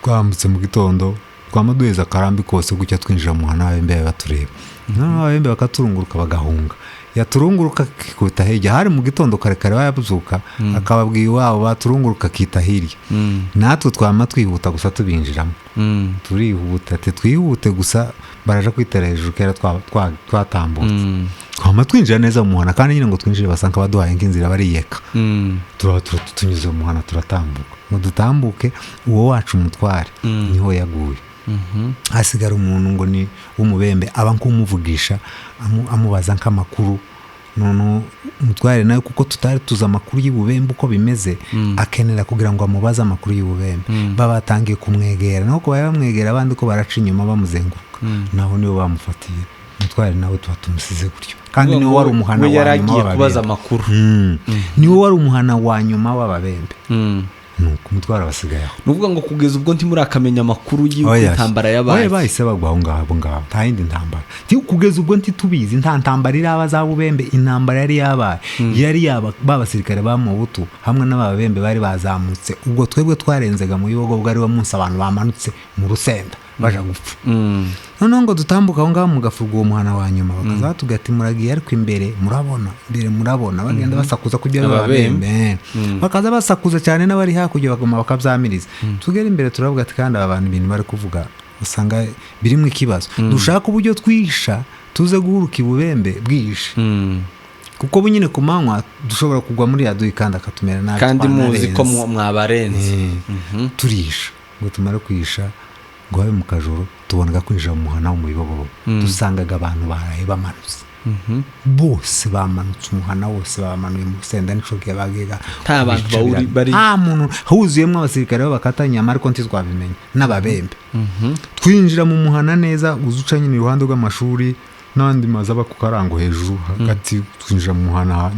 Twambutse mu gitondo, twama duheza akarambi kose gutya, twinjira mu muhana w'ababembe batureba, noneho ababembe bakaturunguruka bagahunga. Yaturunguruka akikubita hirya, hari mu gitondo kare kare, bayabyuka akababwira iwabo, baturunguruka akita hirya. Natwe twama twihuta gusa tubinjiramo. Turihuta ati twihute gusa baraja kwitera hejuru kera twatambutse. Twama twinjira neza mu muhana, kandi nyine ngo twinjire basanga baduhaye nk'inzira, bariyeka. Turaba tunyuze mu muhana, turatambuka ngo dutambuke, uwo wacu umutware niho yaguye. Hasigara umuntu ngo ni w'umubembe, aba nk'umuvugisha, amubaza nk'amakuru. Noneho umutware nawe, kuko tutari tuzi amakuru y'ububembe uko bimeze, akenera kugira ngo amubaze amakuru y'ububembe. Baba batangiye kumwegera, naho ko bari bamwegera, abandi ko baraca inyuma bamuzenguruka, naho nibo bamufatiye. Umutware nawe tuba tumusize gutyo, kandi Uvuga niwe ngo wari umuhana we wa yari nyuma agiye kubaza w'ababembe. amakuru. Niwe wari umuhana wa nyuma w'ababembe. Nuko umutware abasigaye aho. Ni ukuvuga ngo kugeza ubwo ntimurakamenya amakuru y'uko Oya, intambara oya, yabaye? Bahise bagwa aho ngaho, abo ngaho nta yindi ntambara. Kugeza ubwo ntitubizi, nta ntambara iraba za bubembe. Intambara yari yabaye yari yaba ba basirikare ba Mobutu hamwe n'ababembe bari bazamutse. Ubwo twebwe twarenzaga mu Bibogo, bwari wo munsi abantu bamanutse mu Rusenda baja gupfa. Noneho ngo dutambuke aho ngaho mu Gafurwa, uwo muhana wa nyuma, bakaza batubwira ati muragiye, ariko imbere murabona, imbere murabona bagenda basakuza kugira ngo Ababembe. ababembe bakaza basakuza cyane, n'abari hakurya baguma bakabyamiriza. Tugera imbere turavuga ati kandi aba bantu ibintu bari kuvuga usanga birimo ikibazo, dushaka uburyo twihisha tuze guhuruka ibubembe bwihishe, kuko bu nyine ku manywa dushobora kugwa muri yaduyi kandi akatumera nabi, Kandi muzi ko twanarenze. mwabarenze. Turisha ngo tumare kwihisha, ngo habe mu kajoro, tubonaga kwinjira mu muhana wo mu Bibogobogo, dusangaga abantu baraye bamanutse bose, bamanutse umuhana wose, bamanuye mu Rusenda n'ico gihe bagiga. Nta bantu bari- nta muntu, huzuyemo abasirikare babakata inyama, ariko ntitwabimenya, n'ababembe. Twinjira mu muhana neza, uza uca nyine iruhande rw'amashuri n'andi mazu aba ku karango hejuru hagati. Twinjira mu muhana,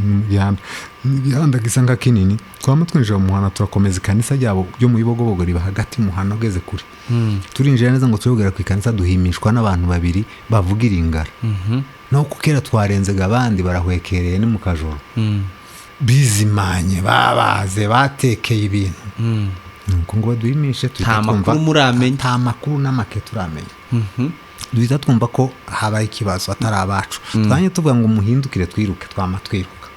igihanda gisa nka kinini. Twama twinjira mu muhana, turakomeza, ikanisa ryabo ryo mu Bibogobogo riba hagati mu muhana ugeze kure. Turinjira neza ngo turibwira ku ikanisa, duhimishwa n'abantu babiri bavuga iringara. Naho kuko kera twarenzega abandi barahwekereye, ni mu kajoro, bizimanye, babaze batekeye ibintu. Nuko ngo baduhimishe, tuhita Nta makuru muramenya. Nta makuru n'amake turamenya. Duhita twumva ko habaye ikibazo, atari abacu. Twanye tuvuga ngo muhindukire twiruke, twama twiruka,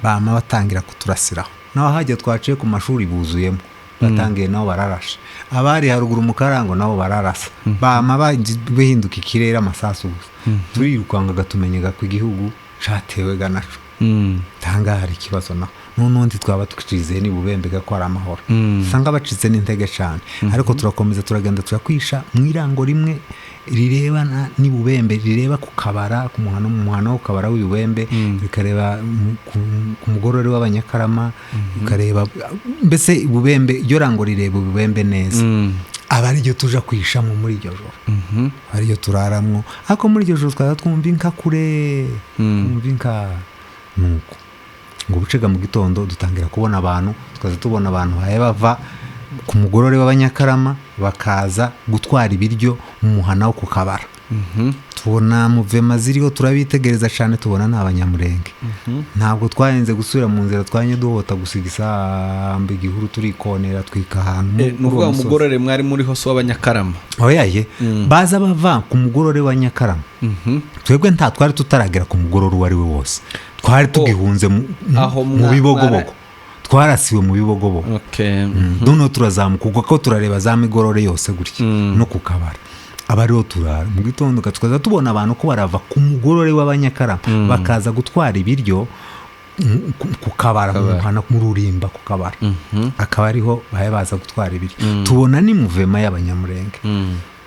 bama batangira kuturasiraho. Naho hajya twaciye ku mashuri buzuyemo. Batangiye nabo bararashe, abari haruguru mu Karango nabo bararasa, bama bihinduka ikirere amasasu gusa. Turirukangaga, tumenyaga ko igihugu catewe ga naco. Tanga hari ikibazo naho n'ubundi twaba twizeye ni Bubembe ko ari amahoro, usanga bacitse n'intege cyane. Ariko turakomeza, turagenda, turakwisha mu irango rimwe rirebana n'Ibubembe, rireba ku Kabara, ku muhano, mu muhano wo ku Kabara w'Ibubembe, rikareba ku mugorore w'Abanyakarama, rikareba mbese Ibubembe. Iryo rango rireba Ibubembe neza. Aba ariryo tuja kwishamo muri iryo joro, aba ariryo turaramwo. Ariko muri iryo joro twaba twumva inka kure, twumva inka. Nuko ngo bucega mu gitondo dutangira kubona abantu, tukaza tubona abantu bahe bava ku mugorore w'Abanyakarama, bakaza gutwara ibiryo mu muhana wo ku Kabara. Tubona muvema ziriho, turabitegereza cyane, tubona ni Abanyamurenge. Ntabwo twarenze gusubira mu nzira, twanye duhota gusiga isambu, igihuru, turikonera, twika ahantu. Ni Kuri uwo ukuvuga musozi. Umugorore mwari muriho si uw'Abanyakarama? Oyaye, baza bava ku mugorore wa Nyakarama. Twebwe nta twari tutaragera ku mugorore uwo ari we wose, twari tugihunze Aho mu Bibogobogo, twarasiwe mu Bibogobogo. Noneho turazamuka ubwo ko turareba za migorore yose gutya no ku Kabara, aba ariho turara. Mu gitondo tukaza tubona abantu ko barava ku mugorore w'Abanyakarama, bakaza gutwara ibiryo ku Kabara, mu muhana, mu Rurimba ku Kabara, akaba ariho bahe baza gutwara ibiryo. Tubona ni muvema y'Abanyamurenge.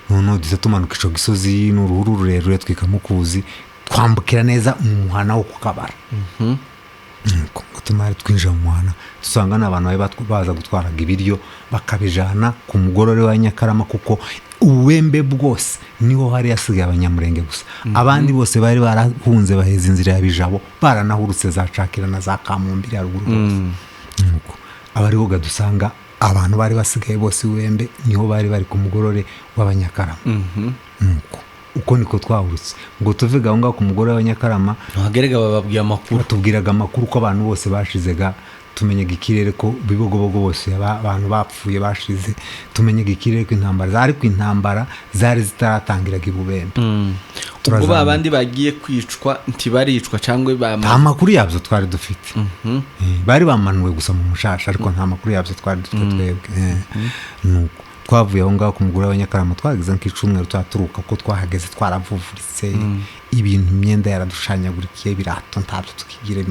Noneho duhita tumanuka ico gisozi, ni uruhuru rurerure, twikamukuzi, twambukira neza mu muhana wo ku Kabara. Nuko ngo tumare twinjira mu muhana, dusanga n'abantu bari baza gutwaraga ibiryo, bakabijana ku mugorore wa Nyakarama, kuko Uwembe bwose niho hari hasigaye Abanyamurenge gusa. Abandi bose bari barahunze, baheza inzira ya Bijabo, baranahurutse za Cakira na za Kamumbiri haruguru hose. Nuko aba ariho dusanga abantu bari basigaye bose Uwembe, niho bari bari ku mugorore w'Abanyakarama. Nuko uko niko twahurutse ngo tuve aho ngaho ku mugorore w'Abanyakarama. Ntuhagerega, bababwiye amakuru. Batubwiraga amakuru ko abantu bose bashizega, tumenyaga ikirere ko Bibogobogo bose abantu bapfuye bashize, tumenyaga ikirere ko intambara, ariko intambara zari zitaratangiraga i Bubembe. Ubwo Turazamuka. Ba bandi bagiye kwicwa ntibaricwa cyangwa Nta bamaze makuru yabyo twari dufite. Bari bamanuwe gusa mu mushasha, ariko nta makuru yabyo twari dufite twebwe. Nuko twavuye aho ngaho ku mugore w'Abanyakarama, twageze nk'icumweru tuhaturuka, ko twahageze twaravuvuritse ibintu, imyenda yaradushanyagurikiye, ibirato ntabyo tukigira,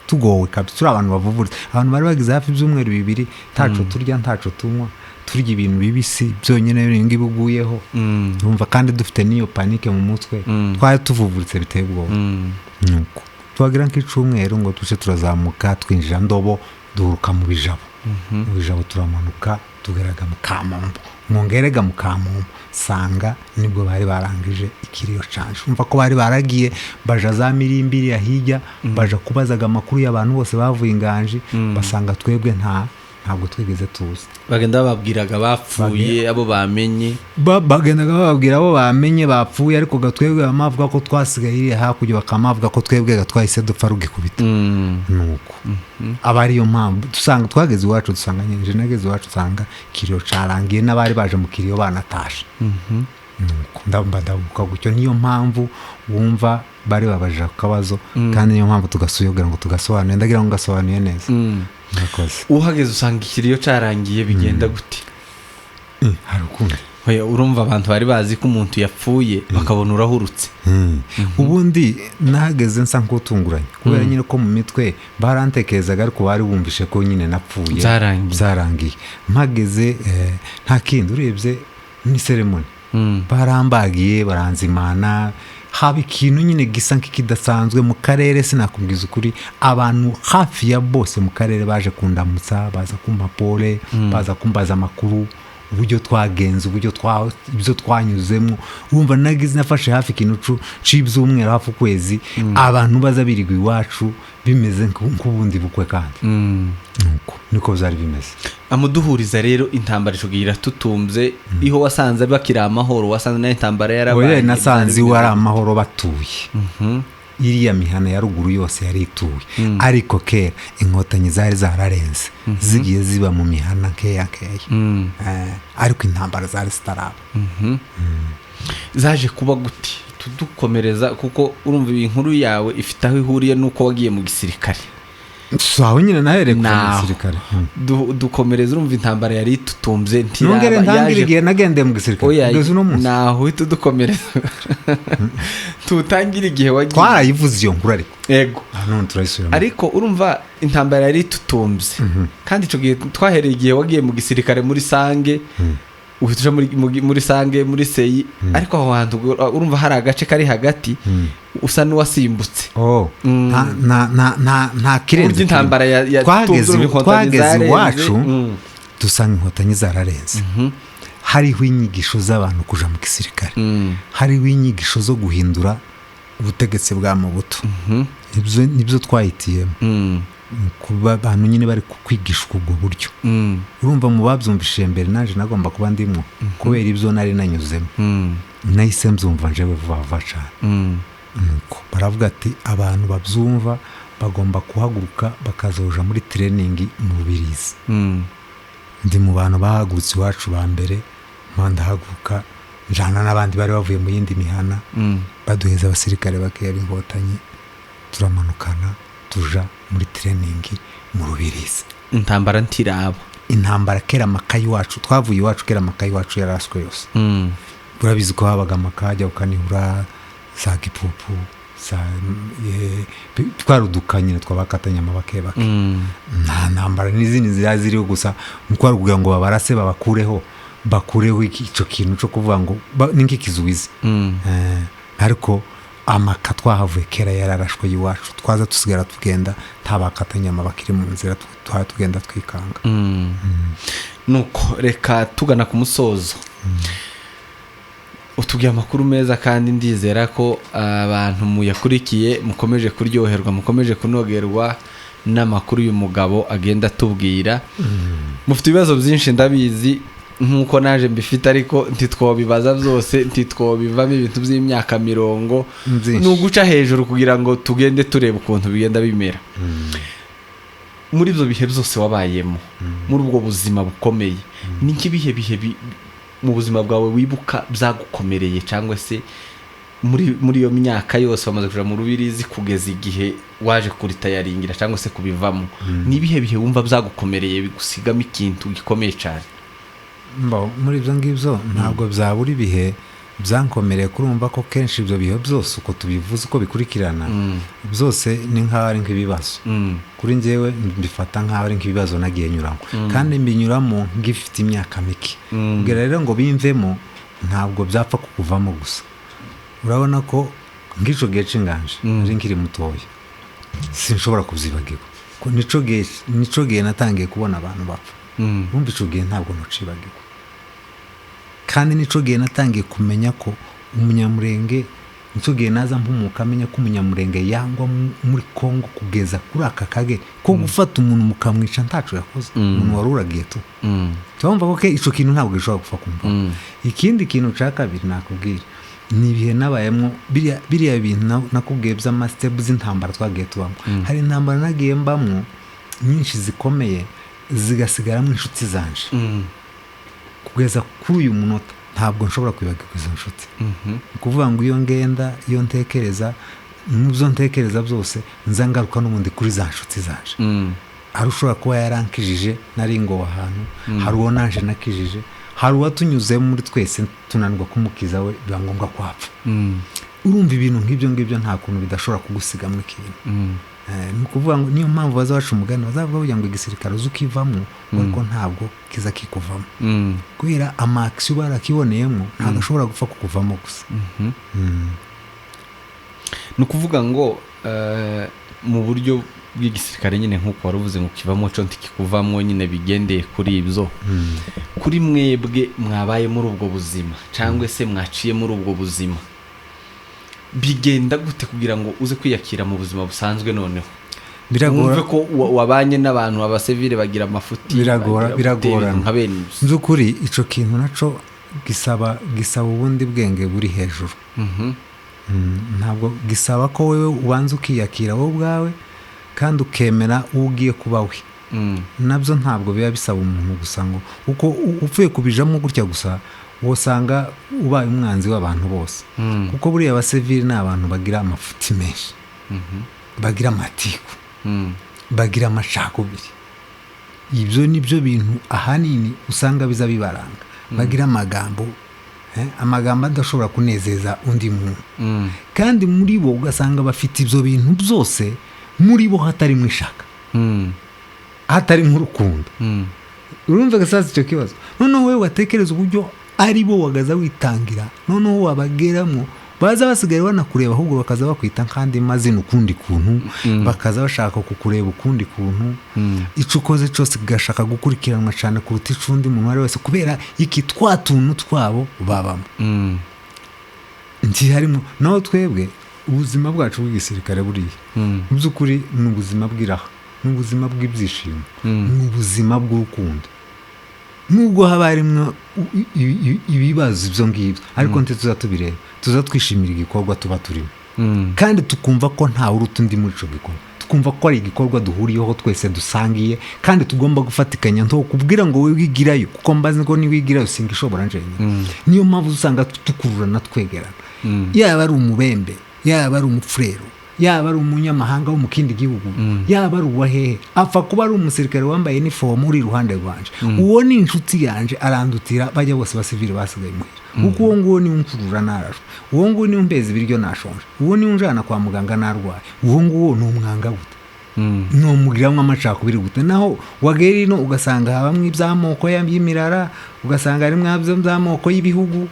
tugowe kabisa, turi abantu bavuvuritse. Abantu bari bageze hafi ibyumweru 2 ntaco turya, ntaco tunywa, turya ibintu bibisi byonyine ngibi uguyeho. Urumva kandi dufite n'iyo panique mu mutwe, twari tuvuvuritse biteye ubwoba. Nuko tuhagira nk'icumweru ngo tuce turazamuka, twinjira Ndobo, duhuruka mu Bijabo. Mu Bijabo turamanuka, tugeraga mu Kamombo. Mwongerega mu Kamombo sanga nibwo bari barangije ikiriyo canje. Umva ko bari baragiye baja za Mirimbiri ya hirya, baja kubazaga amakuru y'abantu bose bavuye Inganji, basanga twebwe ntabwo twigeze tuza. Bagenda bababwiraga bapfuye abo bamenye. Bagendaga bababwira abo bamenye bapfuye, ariko twebwe bamavuga ko twasigaye iriya hakurya, bakamavuga ko twebwe twahise dupfa rugikubita. Nuko aba ariyo mpamvu dusanga twageze iwacu, dusanga nje nageze iwacu usanga ikiriyo carangiye, n'abari baje mu kiriyo banatashe. Nuko ndamba ndabuka gutyo. Niyo mpamvu wumva bari babajije ako kabazo, kandi niyo mpamvu tugasuye kugira ngo tugasobanure. Ndagira ngo gasobanuye neza. Murakoze. Uhageze usanga ikiriyo cyarangiye, bigenda gute? Hari ukundi. Oya, urumva abantu bari bazi ko umuntu yapfuye, bakabona urahurutse. Ubundi nahageze nsa nk'utunguranye, kubera nyine ko mu mitwe barantekerezaga, ariko bari bumvishe ko nyine napfuye. Byarangiye. Byarangiye. Mpageze nta kindi urebye ni cérémonie. Barambagiye, baranzimana, haba ikintu nyine gisa nk'ikidasanzwe mu karere. Sinakubwiza ukuri, abantu hafi ya bose mu karere baje kundamutsa, baza kumpa pole, baza kumbaza amakuru, uburyo twagenze, uburyo ibyo twanyuzemo. Urumva nagize nafashe hafi ikintu c'ibyumweru, hafi ukwezi, abantu baza birirwa iwacu, bimeze nk'ubundi bukwe kandi. Nuko niko byari bimeze. Amuduhuriza rero, intambara ico gihe iratutumbye, iho wasanze bakiri amahoro, wasanze nayo intambara yarabaye? Oya, nasanze iwe ari amahoro, batuye. Iriya mihana ya ruguru yose yari ituye, ariko kera Inkotanyi zari zararenze, zigiye ziba mu mihana nkeya nkeya. Ariko intambara zari zitaraba. Zaje kuba gute? Tudukomereza, kuko urumva iyi nkuru yawe ifite aho ihuriye n'uko wagiye mu gisirikare. Si aho nyine nahereye kuva mu Naho. gisirikare. Dukomereza, urumva intambara yari itutumbye, Nongere ntiraba ntangire yaje igihe nagendeye mu gisirikare Oya, kugeza uno munsi. Naho uhita udukomereza, tutangire igihe wagiye. Twarayivuze iyo nkuru ariko. Yego. Ah, none turayisubiramo. Ariko urumva intambara yari itutumbye, kandi icyo gihe twahereye igihe wagiye mu gisirikare muri Sange, uhita uja muri Sange, muri Seyi, ariko aho hantu urumva hari agace kari hagati usa n'uwasimbutse. Oh, nta kirenze. Uburyo intambara ya Twageze tumbye, inkotanyi twageze zarenze. iwacu, dusanga inkotanyi zararenze, hariho inyigisho z'abantu kuja mu gisirikare, hariho inyigisho zo guhindura ubutegetsi bwa Mobutu. Nibyo twahitiyemo, kuba abantu nyine bari kwigishwa ubwo buryo. Urumva mu babyumvishije mbere naje nagomba kuba ndimo, kubera ibyo nari nanyuzemo. Nahise mbyumva njewe vuba vuba cyane. Nuko baravuga ati abantu babyumva bagomba kuhaguruka bakazoja muri training mu Rubirizi. Ndi mu bantu bahagurutse iwacu ba mbere, ndahaguruka njana n'abandi bari bavuye mu yindi mihana. Baduheza abasirikare bakeya b'inkotanyi, turamanukana tuja muri training mu Rubirizi. Intambara ntiraba. Intambara kera amakayi iwacu, twavuye iwacu kera amakayi iwacu yaraswe yose. Urabizi ko habaga amakayi ajya ukanihura za Gipupu, za twaruduka nyine twabakatanyama bake bake. Nta ntambara n'izindi nzira ziriho, gusa nuko bari kugira ngo babarase babakureho, bakureho icyo kintu cyo kuvuga ngo ni nk'ikizuizi. Ariko amaka twahavuye kera yararashwe iwacu, twaza tusigara tugenda nta bakatanyama bakiri mu nzira, tugenda twikanga. Nuko reka tugana ku musozo, utubwiye amakuru meza, kandi ndizera ko abantu muyakurikiye mukomeje kuryoherwa, mukomeje kunogerwa n'amakuru uyu mugabo agenda atubwira. Mufite ibibazo byinshi, ndabizi, nk'uko naje mbifite, ariko ntitwobibaza byose, ntitwobivamo ibintu by'imyaka mirongo. Byinshi. Ni uguca hejuru kugira ngo tugende tureba ukuntu bigenda bimera. Muri ibyo bihe byose wabayemo, muri ubwo buzima bukomeye, ni nk'ibihe bihe mu buzima bwawe wibuka byagukomereye, cyangwa se muri iyo myaka yose wamaze kuja mu Rubirizi kugeza igihe waje kuritayaringira cyangwa se kubivamo, ni ibihe bihe wumva byagukomereye, bigusigamo ikintu gikomeye cyane? Muri ibyo ngibyo ntabwo byabura ibihe byankomereye, kurumva ko kenshi ibyo bihe byose uko tubivuze, uko bikurikirana byose, ni nk'aho ari nk'ibibazo. Kuri njyewe mbifata nk'aho ari nk'ibibazo nagiye nyuramo, kandi mbinyuramo ngifite imyaka mike. Ubwo rero ngo bimvemo ntabwo byapfa kukuvamo gusa. Urabona ko nk'icyo gihe c'inganje nari nkiri mutoya, sinshobora kubyibagirwa. Ko nico gihe natangiye kubona abantu bapfa. Urumva ico gihe ntabwo ntucibagirwa, kandi nico gihe natangiye kumenya ko umunyamurenge, nico gihe naza mpumuka amenya ko umunyamurenge yangwa muri Kongo kugeza kuri aka kage ko gufata umuntu mukamwica ntaco yakoze, umuntu wari uragiye tu. Turumva ko ico kintu ntabwo gishobora gupfa kumva. Ikindi kintu ca kabiri nakubwira ni ibihe nabayemo, biriya bintu nakubwiye by'amasitepu z'intambara twagiye tubamo. Hari intambara nagiye mbamwo nyinshi zikomeye, zigasigaramo inshuti zanje. Kugeza kuri uyu munota ntabwo nshobora kwibagirwa izo nshuti. Ni ukuvuga ngo iyo ngenda, iyo ntekereza, mu byo ntekereza byose nza ngaruka n'ubundi kuri za nshuti zanje. Hari ushobora kuba yarankijije nari ngo ahantu, hari uwo naje nakijije, hari uwatunyuzemo muri twese tunanirwa kumukiza, we biba ngombwa ko apfa. Urumva ibintu nk'ibyo ngibyo nta kuntu bidashobora kugusigamo ikintu. Ni ukuvuga ngo niyo mpamvu baza baca umugani, bazavuga burya ngo igisirikare uzi ukivamo, ariko ntabwo kiza kikuvamo, kubera amakisi uba warakiboneyemo ntabwo ashobora gupfa kukuvamo gusa. Ni ukuvuga ngo mu buryo bw'igisirikare nyine, nk'uko wari uvuze ngo kivamo cyo ntikikuvamo nyine, bigendeye kuri ibyo, kuri mwebwe mwabaye muri ubwo buzima cyangwa se mwaciye muri ubwo buzima, bigenda gute kugira ngo uze kwiyakira mu buzima busanzwe noneho? Biragora. Wumve ko wabanye n'abantu, abasivile bagira amafuti, Biragora, bagira gute, biragorana. ibintu nka bene ibyo. By'ukuri icyo kintu nacyo gisaba ubundi bwenge buri hejuru. Ntabwo gisaba ko wowe ubanza ukiyakira wowe ubwawe, kandi ukemera uwo ugiye kuba we. Nabyo ntabwo biba bisaba umuntu gusa ngo uko upfuye kubijamo gutya gusa, wosanga ubaye umwanzi w'abantu bose, kuko buriya abasivili ni abantu bagira amafuti menshi, bagira amatiku. Bagira amacakubiri. Ibyo ni byo bintu ahanini usanga biza bibaranga. Bagira amagambo, amagambo adashobora kunezeza undi muntu. Kandi muri bo ugasanga bafite ibyo bintu byose, muri bo hatarimo ishaka, hatarimo urukundo. Urumva gasaza icyo kibazo? Noneho wowe watekereza uburyo ari bo wagaza witangira, noneho wabageramo baza basigaye banakureba, ahubwo bakaza bakwita nk'andi mazina ukundi kuntu, bakaza bashaka kukureba ukundi kuntu. Icyo ukoze cyose kigashaka gukurikiranwa cyane kuruta icy'undi muntu uwo ari we wese, kubera iki? Twa tuntu twabo babamo ntiharimo. Naho twebwe ubuzima bwacu bw'igisirikare buriya, mu by'ukuri ni ubuzima bw'iraha, ni ubuzima bw'ibyishimo, ni ubuzima bw'urukundo, nubwo haba harimo ibibazo ibyo ngibyo, ariko ntituza tubireba, tuza twishimira igikorwa tuba turimo, kandi tukumva ko ntawe uruta undi muri icyo gikorwa, tukumva ko ari igikorwa duhuriyeho twese, dusangiye, kandi tugomba gufatikanya. Ntokubwira ngo wowe wigirayo, kuko mbazi ngo niwigirayo singishobora njyenyine. Niyo mpamvu usanga tukururana, twegerana, yaba ari umubembe, yaba ari umupfurero, yaba ari umunyamahanga wo mu kindi gihugu, yaba ari uwa hehe, apfa kuba ari umusirikare wambaye inifomu uri iruhande rwanje, uwo ni inshuti yanje, arandutira bajya bose basivile basigaye muhira, kuko uwo nguwo niwe unkurura narashwe, uwo nguwo niwe umpeza ibiryo nashonje, uwo niwe unjana kwa muganga narwaye. Uwo nguwo ni umwanga gute? Numugiramwo amacakubiri gute? Naho wagera ino ugasanga habamwo iby'amoko y'imirara, ugasanga harimwo iby'amoko y'ibihugu.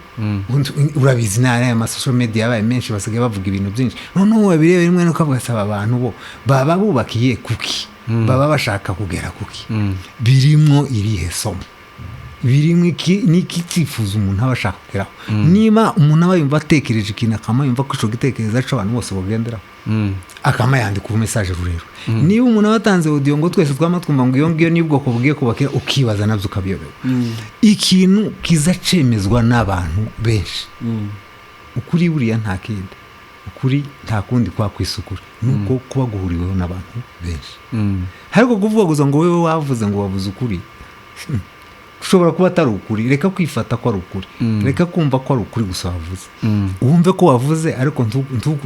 Urabizi, n'aya ma social media yabaye menshi, basigaye bavuga ibintu byinshi. Noneho wabireba rimwe nuko asaba abantu bo baba bubakiye kuki, baba bashaka kugera kuki, birimwo irihe somo, birimo iki n'iki cyifuzo umuntu aba ashaka kugeraho? Niba umuntu aba yumva atekereje ikintu, akaba yumva ko ico gitekerezo cy'abantu bose bagenderaho, akaba yandika ubu message rurerure. Niba umuntu aba atanze audio ngo twese twama twumva ngo iyo ngiyo ni ubwoko bugiye kubakira, ukibaza nabyo ukabiyobewe. Ikintu kiza cemezwa n'abantu benshi, ukuri buriya nta kindi, ukuri nta kundi kwa kwisukura, nuko kuba guhuriweho n'abantu benshi. Ariko kuvuga gusa ngo wowe wavuze ngo wavuze ukuri, ushobora kuba atari ukuri. Reka kwifata ko ari ukuri, reka kumva ko ari ukuri gusa wavuze. Wumve ko wavuze, ariko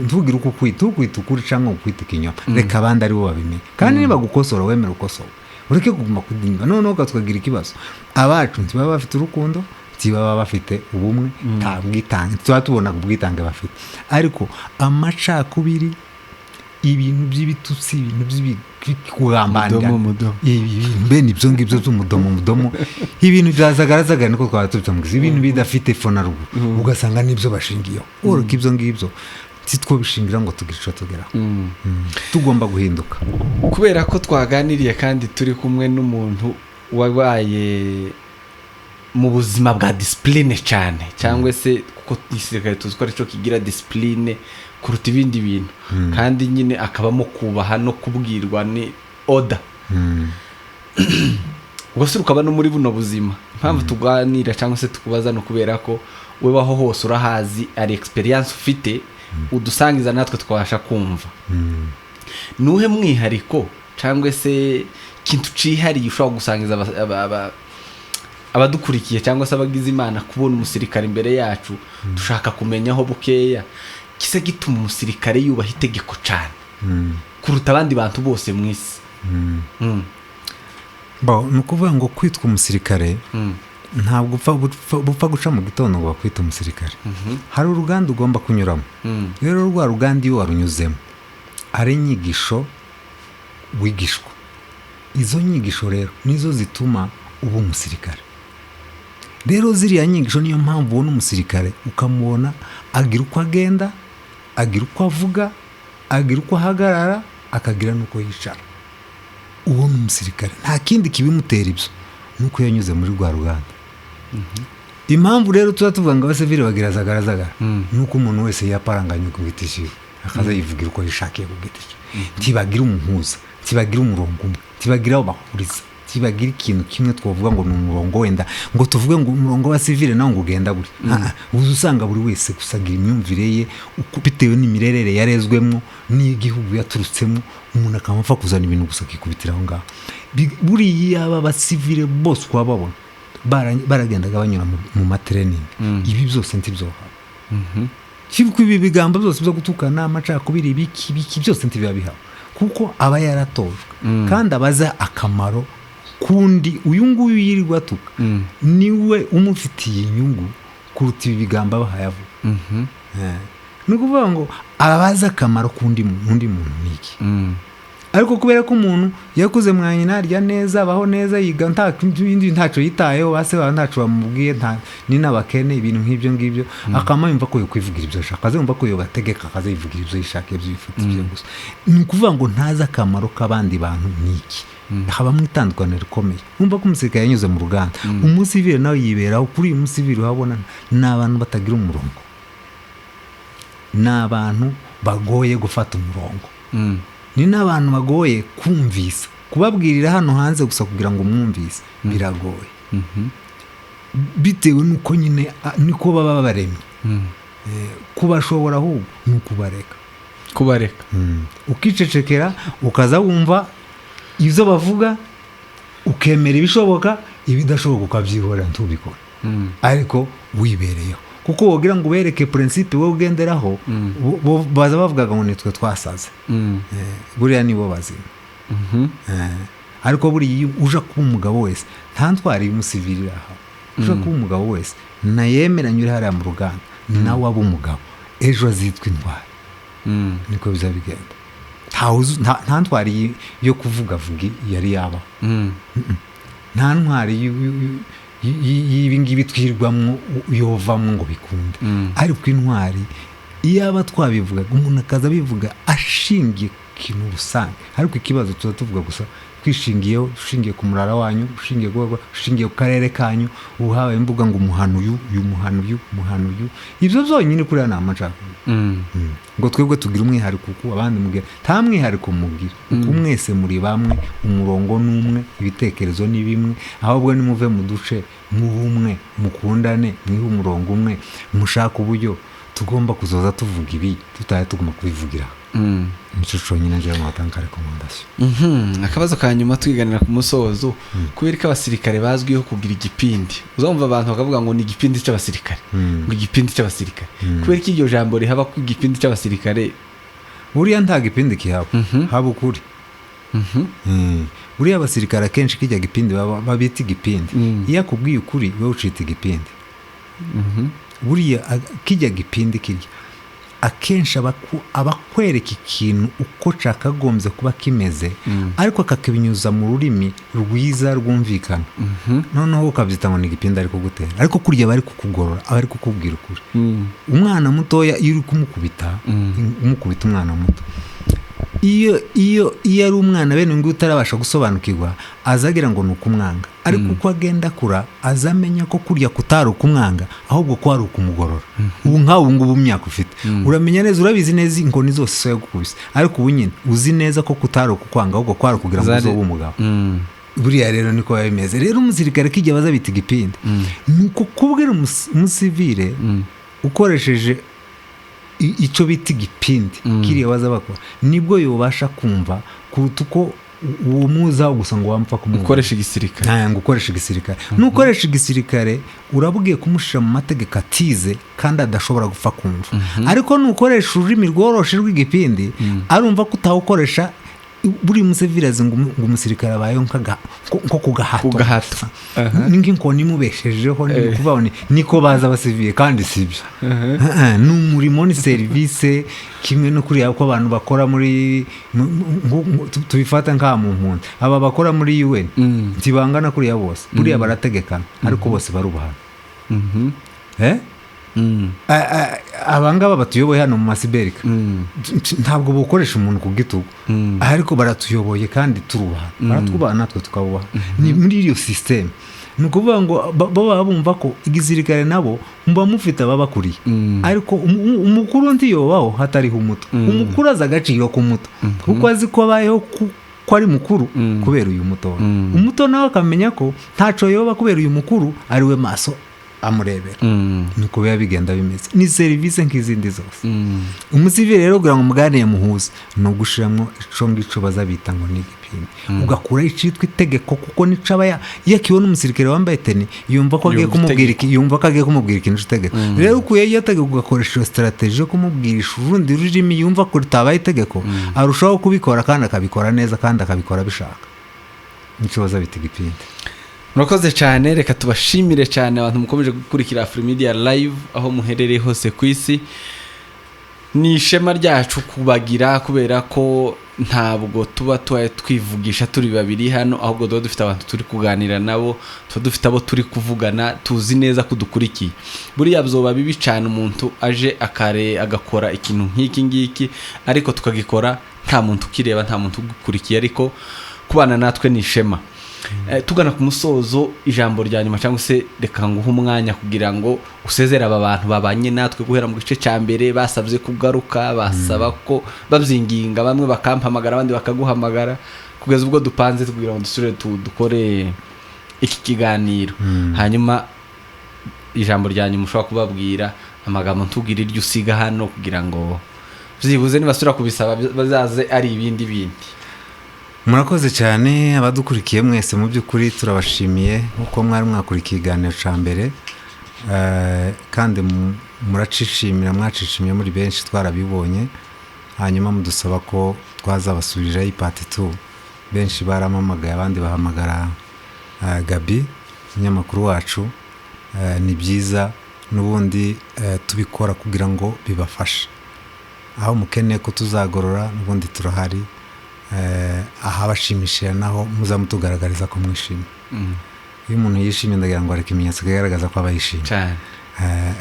ntugire uko ukwita, ukwita ukuri cyangwa ukwita ikinyoma. Reka abandi ari bo babimenye, kandi niba gukosora wemere ukosora, ureke kuguma kudimba. Noneho tukagira ikibazo, abacu ntibaba bafite urukundo, ntibaba bafite ubumwe, nta bwitange tuba tubona, ubwitange bafite, ariko amacakubiri, ibintu by'ibitutsi, ibintu by'ikugambanira. Mudomo, mudomo. Ibi bene ibyo ngibyo by'umudomo mudomo, ibintu byazagaragara niko twaba tubitamubwiza, ibintu bidafite epfo na ruguru, ugasanga nibyo bashingiyeho. Ureka ibyo ngibyo si two bishingira ngo tugire icyo tugeraho. Tugomba guhinduka. Kubera ko twaganiriye kandi turi kumwe n'umuntu wabaye mu buzima bwa discipline cyane, cyangwa se kuko igisirikare tuzi ko aricyo kigira discipline kuruta ibindi bintu, kandi nyine akabamo kubaha no kubwirwa ni order, ubwo se ukaba no muri buno buzima, impamvu tuganira cyangwa se tukubaza ni ukubera ko webaho hose urahazi, ari experience ufite udusangiza natwe twabasha kumva. Nuhe mwihariko cyangwa se ikintu cihariye ushobora gusangiza abadukurikiye cyangwa se abagize Imana kubona umusirikare imbere yacu, dushaka kumenyaho bukeya kise gituma umusirikare yubaha itegeko cyane kuruta abandi bantu bose mu isi? Bo, ni ukuvuga ngo kwitwa umusirikare, ntabwo upfa guca mu gitondo ngo bakwite umusirikare. Hari uruganda ugomba kunyuramo. Rero rwa ruganda iyo warunyuzemo, hari inyigisho wigishwa. Izo nyigisho rero nizo zituma uba umusirikare. Rero ziriya nyigisho niyo mpamvu ubona umusirikare, ukamubona agira uko agenda, agira uko avuga, agira uko ahagarara, akagira n'uko yicara. Uwo ni umusirikare, nta kindi kibimutera ibyo, nuko yanyuze muri rwa ruganda. Impamvu rero tuba tuvuga ngo abasivili bagira zagarazagara, ni uko umuntu wese yaparanganya ku giti cyiwe, akaza yivugira uko yishakiye ku giti cye. Ntibagira umuhuza, ntibagira umurongo umwe, ntibagira aho bahuriza, ntibagira ikintu kimwe twavuga ngo ni umurongo, wenda ngo tuvuge ngo umurongo wa sivile nawo ngo ugenda gutya. Ah, ah, uza usanga buri wese gusa agira imyumvire ye bitewe n'imirerere yarezwemo n'igihugu yaturutsemo, umuntu akaba apfa kuzana ibintu gusa akikubitira aho ngaho. Buriya aba basivile bose uko bababona baragendaga banyura mu ma training, ibi byose ntibyohaba. Kuko ibi bigambo byose byo gutukana, amacakubiri, ibiki biki byose ntibiba bihaba. Kuko aba yaratojwe kandi aba azi akamaro kundi uyu nguyu yirirwa atuka, niwe umufitiye inyungu kuruta ibi bigambo aba ahaye avuga. Ni ukuvuga ngo aba azi akamaro k'undi undi muntu ni iki. Ariko kubera ko umuntu yakuze mwa nyina, arya neza, abaho neza, yiga, nta bindi, ntacyo yitayeho, base baba ntacyo bamubwiye, nta ni n'abakene, ibintu nk'ibyo ngibyo, akaba yumva ko yokwivugira ibyo ashaka, akaza yumva ko yobategeka, akaza yivugira ibyo yishakiye, ibyo yifata, ibyo gusa. Ni ukuvuga ngo ntazi akamaro k'abandi bantu ni iki. Habamo itandukaniro rikomeye. Wumva ko umusirikare yanyuze mu ruganda, umusivile nawe yiberaho. Kuri uyu musivile uhabona ni abantu batagira umurongo, ni abantu bagoye gufata umurongo, ni n'abantu bagoye kumvisa. Kubabwirira hano hanze gusa kugira ngo umwumvise biragoye, bitewe n'uko nyine niko baba baremye. Kubashobora ahubwo ni ukubareka. Kubareka. Ukicecekera, ukaza wumva ibyo bavuga, ukemera ibishoboka, ibidashoboka ukabyihorera, ntubikore. Ariko wibereyeho, kuko wogira ngo ubereke principe wowe ugenderaho, baza bavugaga ngo nitwe twasaze. Buriya nibo bazima. Ariko buriya iyo uja kuba umugabo wese, nta ntwari y'umusivili iri aha. Uja kuba umugabo wese nayemeranye uri hariya mu ruganda, nawe aba umugabo, ejo azitwa intwari. Niko biza bigenda. Nta ntwari yo kuvuga vuga yari yabaho. Nta ntwari y'ibi ngibi twirwamo yovamo ngo bikunde. Ariko intwari iyaba twabivugaga, umuntu akaza abivuga ashingiye ku kintu rusange. Ariko ikibazo tuba tuvuga gusa twishingiyeho, ushingiye ku murara wanyu, ushingiye ku karere kanyu. Ubu habaye imbuga ngo umuhano uyu, uyu muhano uyu, umuhano uyu, ibyo byonyine kuriya ni amacakubiri. Ngo twebwe tugira umwihariko uku, abandi mugira, nta mwihariko mugira, kuko mwese muri bamwe, umurongo ni umwe, ibitekerezo ni bimwe. Ahubwo nimuve mu duce, mube umwe, mukundane, mwihe umurongo umwe, mushake uburyo tugomba kuzoza tuvuga ibi tutari tugomba kubivugira. Nicyo cyonyine ngira ngo batanga recommandation. Akabazo ka nyuma twiganira ku musozo: kubera ko abasirikare bazwiho kugira igipindi, uzumva abantu bakavuga ngo ni igipindi cy'abasirikare, ngo igipindi cy'abasirikare, kubera ko iryo jambo rihaba ko igipindi cy'abasirikare? Buriya nta gipindi kihaba, haba ukuri. Buriya abasirikare akenshi kijya gipindi babita igipindi, iyo akubwiye ukuri wowe ucita igipindi. Buriya kijya gipindi kirya akenshi aba akwereka ikintu uko cyakagombye kuba kimeze, ariko akakibinyuza mu rurimi rwiza rwumvikana, noneho ukabyita ngo ni igipindi ari kugutera. Ariko kurya aba ari kukugorora, aba ari kukubwira ukuri. Umwana mutoya iyo uri kumukubita, umukubita umwana muto, iyo ari umwana bene nguyu utarabasha gusobanukirwa, azagira ngo ni ukumwanga. Ariko uko agenda akura, aza amenya ko kurya kutari ukumwanga, ahubwo ko ari ukumugorora. Ubu nkawe ubu ngubu imyaka ufite, uramenya neza, urabizi neza inkoni zose so yagukubise, ariko ubu nyine uzi neza ko kutari ukukwanga, ahubwo kwari ukugira ngo uzobe umugabo. Buriya rero niko biba bimeze. Rero umusirikare kijya baza bita igipindi, ni uko kubwira umusivile ukoresheje icyo bita igipindi kiriya baza bakora, nibwo yobasha kumva kuruta uko uwo muzaho gusa ngo wamupfa kumwumva. Ukoresha igisirikare. Nta ngo ukoresha igisirikare. Nukoresha igisirikare, urabwiye kumushyira mu mategeko atize kandi adashobora gupfa kumva. Ariko nukoresha ururimi rworoshe rw'igipindi, arumva ko utawukoresha. Buri musivili azi ngo umusirikare abayeho nko ku gahato. Ku gahato. Ni nk'inkoni imubeshejeho, ni ukuvuga ngo niko baza abasivili, kandi si byo. Ni umurimo, ni serivisi, kimwe no kuriya ko abantu bakora muri tubifata nk'aha mu mpunzi, aba bakora muri UN ntibangana kuriya bose. Buriya barategekana, ariko bose barubahana. Eh? Abangaba batuyoboye hano mu masiberika, ntabwo bukoresha umuntu ku gitugu, ariko baratuyoboye kandi turubaha, baratwubaha natwe tukabubaha. Ni muri iyo système. Ni ukuvuga ngo bo baba bumva ko igisirikare nabo muba mufite ababakuriye, ariko umukuru ntiyobaho hatariho umuto. Umukuru azi agaciro k'umuto, kuko azi ko abayeho ko ari mukuru kubera uyu muto. Umuto nawe akamenya ko ntaco yoba kubera uyu mukuru ari we maso amurebera. Niko biba bigenda bimeze, ni serivisi nk'izindi zose. Umusivili rero kugira ngo muganire muhuze, ni ugushiramo ico ngico baza bita ngo ni igipindi. yishimye, ugakuraho icitwa itegeko, kuko nico aba iyo akibona umusirikare wambaye tenue, yumva ko agiye Yumva kumubwira yumva ko agiye kumubwira ikintu cy'itegeko. Rero ukuye iyo tegeko, ugakoresha iyo strategy yo kumubwirisha urundi rurimi yumva ko rutabaye itegeko, arushaho kubikora, kandi akabikora neza, kandi akabikora abishaka. Nico baza bita igipindi. Murakoze cyane. Reka tubashimire cyane abantu mukomeje gukurikira Afrimedia Live aho muherereye hose ku isi. Ni ishema ryacu kubagira, kubera ko ntabwo tuba tubaye twivugisha turi babiri hano, ahubwo tuba dufite abantu turi kuganira nabo, tuba dufite abo turi kuvugana, tuzi neza ko dukurikiye. Buriya byoba bibi cyane umuntu aje akare agakora ikintu nk'iki ngiki, ariko tukagikora nta muntu ukireba, nta muntu ugukurikiye. Ariko kubana natwe ni ishema. Tugana ku musozo, ijambo rya nyuma, cyangwa se reka nguhe umwanya kugira ngo usezere aba bantu babanye natwe guhera mu gice cya mbere, basabye kugaruka, basaba ko babyinginga, bamwe bakampamagara, abandi bakaguhamagara, kugeza ubwo dupanze kugira ngo dusubire dukore iki kiganiro. Hanyuma ijambo rya nyuma ushobora kubabwira, amagambo ntubwire iryo usiga hano, kugira ngo byibuze nibasubira kubisaba bazaze ari ibindi bindi. Murakoze cyane abadukurikiye mwese. Mu by'ukuri turabashimiye nk'uko mwari mwakurikiye ikiganiro cya mbere. Kandi muracishimira, mwacishimiye muri benshi, twarabibonye. Hanyuma mudusaba ko twazabasubiriraho i part 2. Benshi baramamagaye, abandi bahamagara Gabi, umunyamakuru wacu. Ni byiza n'ubundi, tubikora kugira ngo bibafashe. Aho mukeneye ko tuzagorora, n'ubundi turahari. Ahabashimishije naho muza mutugaragariza ko mwishimye. Iyo umuntu yishimye, ndagira ngo hari ikimenyetso kigaragaza ko aba yishimye. Cyane.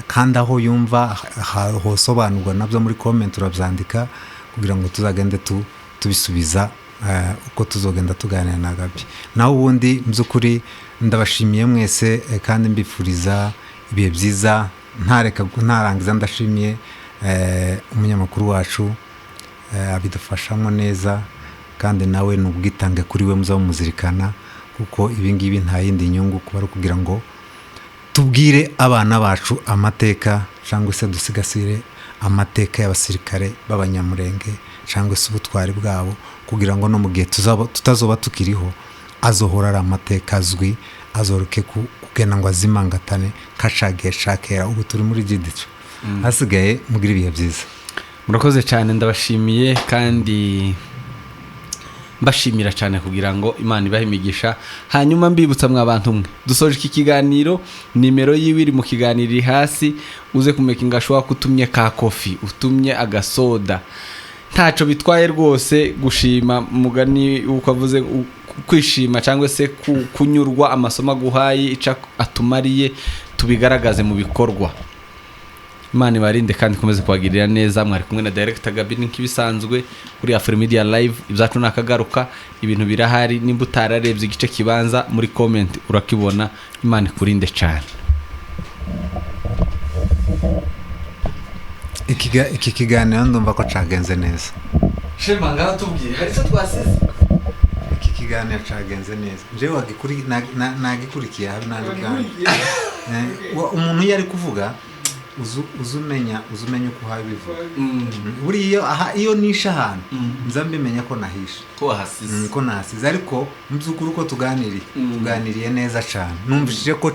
Kandi aho yumva hosobanurwa, nabyo muri comment urabyandika kugira ngo tuzagende tubisubiza uko tuzogenda tuganira na Gabi. Naho ubundi mu by'ukuri ndabashimiye mwese, kandi mbifuriza ibihe byiza. Ntareka ntarangiza, ndashimiye umunyamakuru wacu, abidufashamo neza, kandi nawe ni ubwitange kuri we, muza mumuzirikana, kuko ibi ngibi nta yindi nyungu kuba ari ukugira ngo tubwire abana bacu amateka, cyangwa se dusigasire amateka y'abasirikare b'Abanyamurenge, cyangwa se ubutwari bwabo, kugira ngo no mu gihe tutazoba tukiriho, azohora ari amateka azwi, azoroke kugenda ngo azimangatane kacagiye cakera. Ubu turi muri gidico hasigaye. Mugire ibihe byiza. Murakoze cyane, ndabashimiye kandi mbashimira cyane, kugira ngo Imana ibahe imigisha. Hanyuma mbibutsa mwa bantu mwe dusoje iki kiganiro, nimero yiwe iri mu kiganiro iri hasi. Uze kumakinga sure ko utumye ka coffee, utumye agasoda, ntacyo bitwaye rwose gushima. Mugani uko avuze, kwishima cyangwa se kunyurwa amasomo aguhaye, icyo atumariye, tubigaragaze mu bikorwa. Imana ibarinde kandi ikomeze kubagirira neza. Mwari kumwe na Director Gabi nk'ibisanzwe kuri Afrimedia Live. Ibyacu nakagaruka, ibintu birahari. Nimba utararebye igice kibanza, muri comment urakibona. Imana ikurinde cyane. Iki kiganiro ndumva ko cagenze neza. Shema, ngaho tubwire, hari icyo twasize? Iki kiganiro cagenze neza. Njyewe nagikurikiye habe naje ubwanjye. Umuntu iyo ari kuvuga, uza umenya uko uhaye ubivuga. Buriya iyo aha iyo nishe ahantu, nza mbimenya ko nahishe. Ko wahasize. Ko nahasize. Ariko mu by'ukuri uko tuganiriye, tuganiriye neza cyane, numvishije ko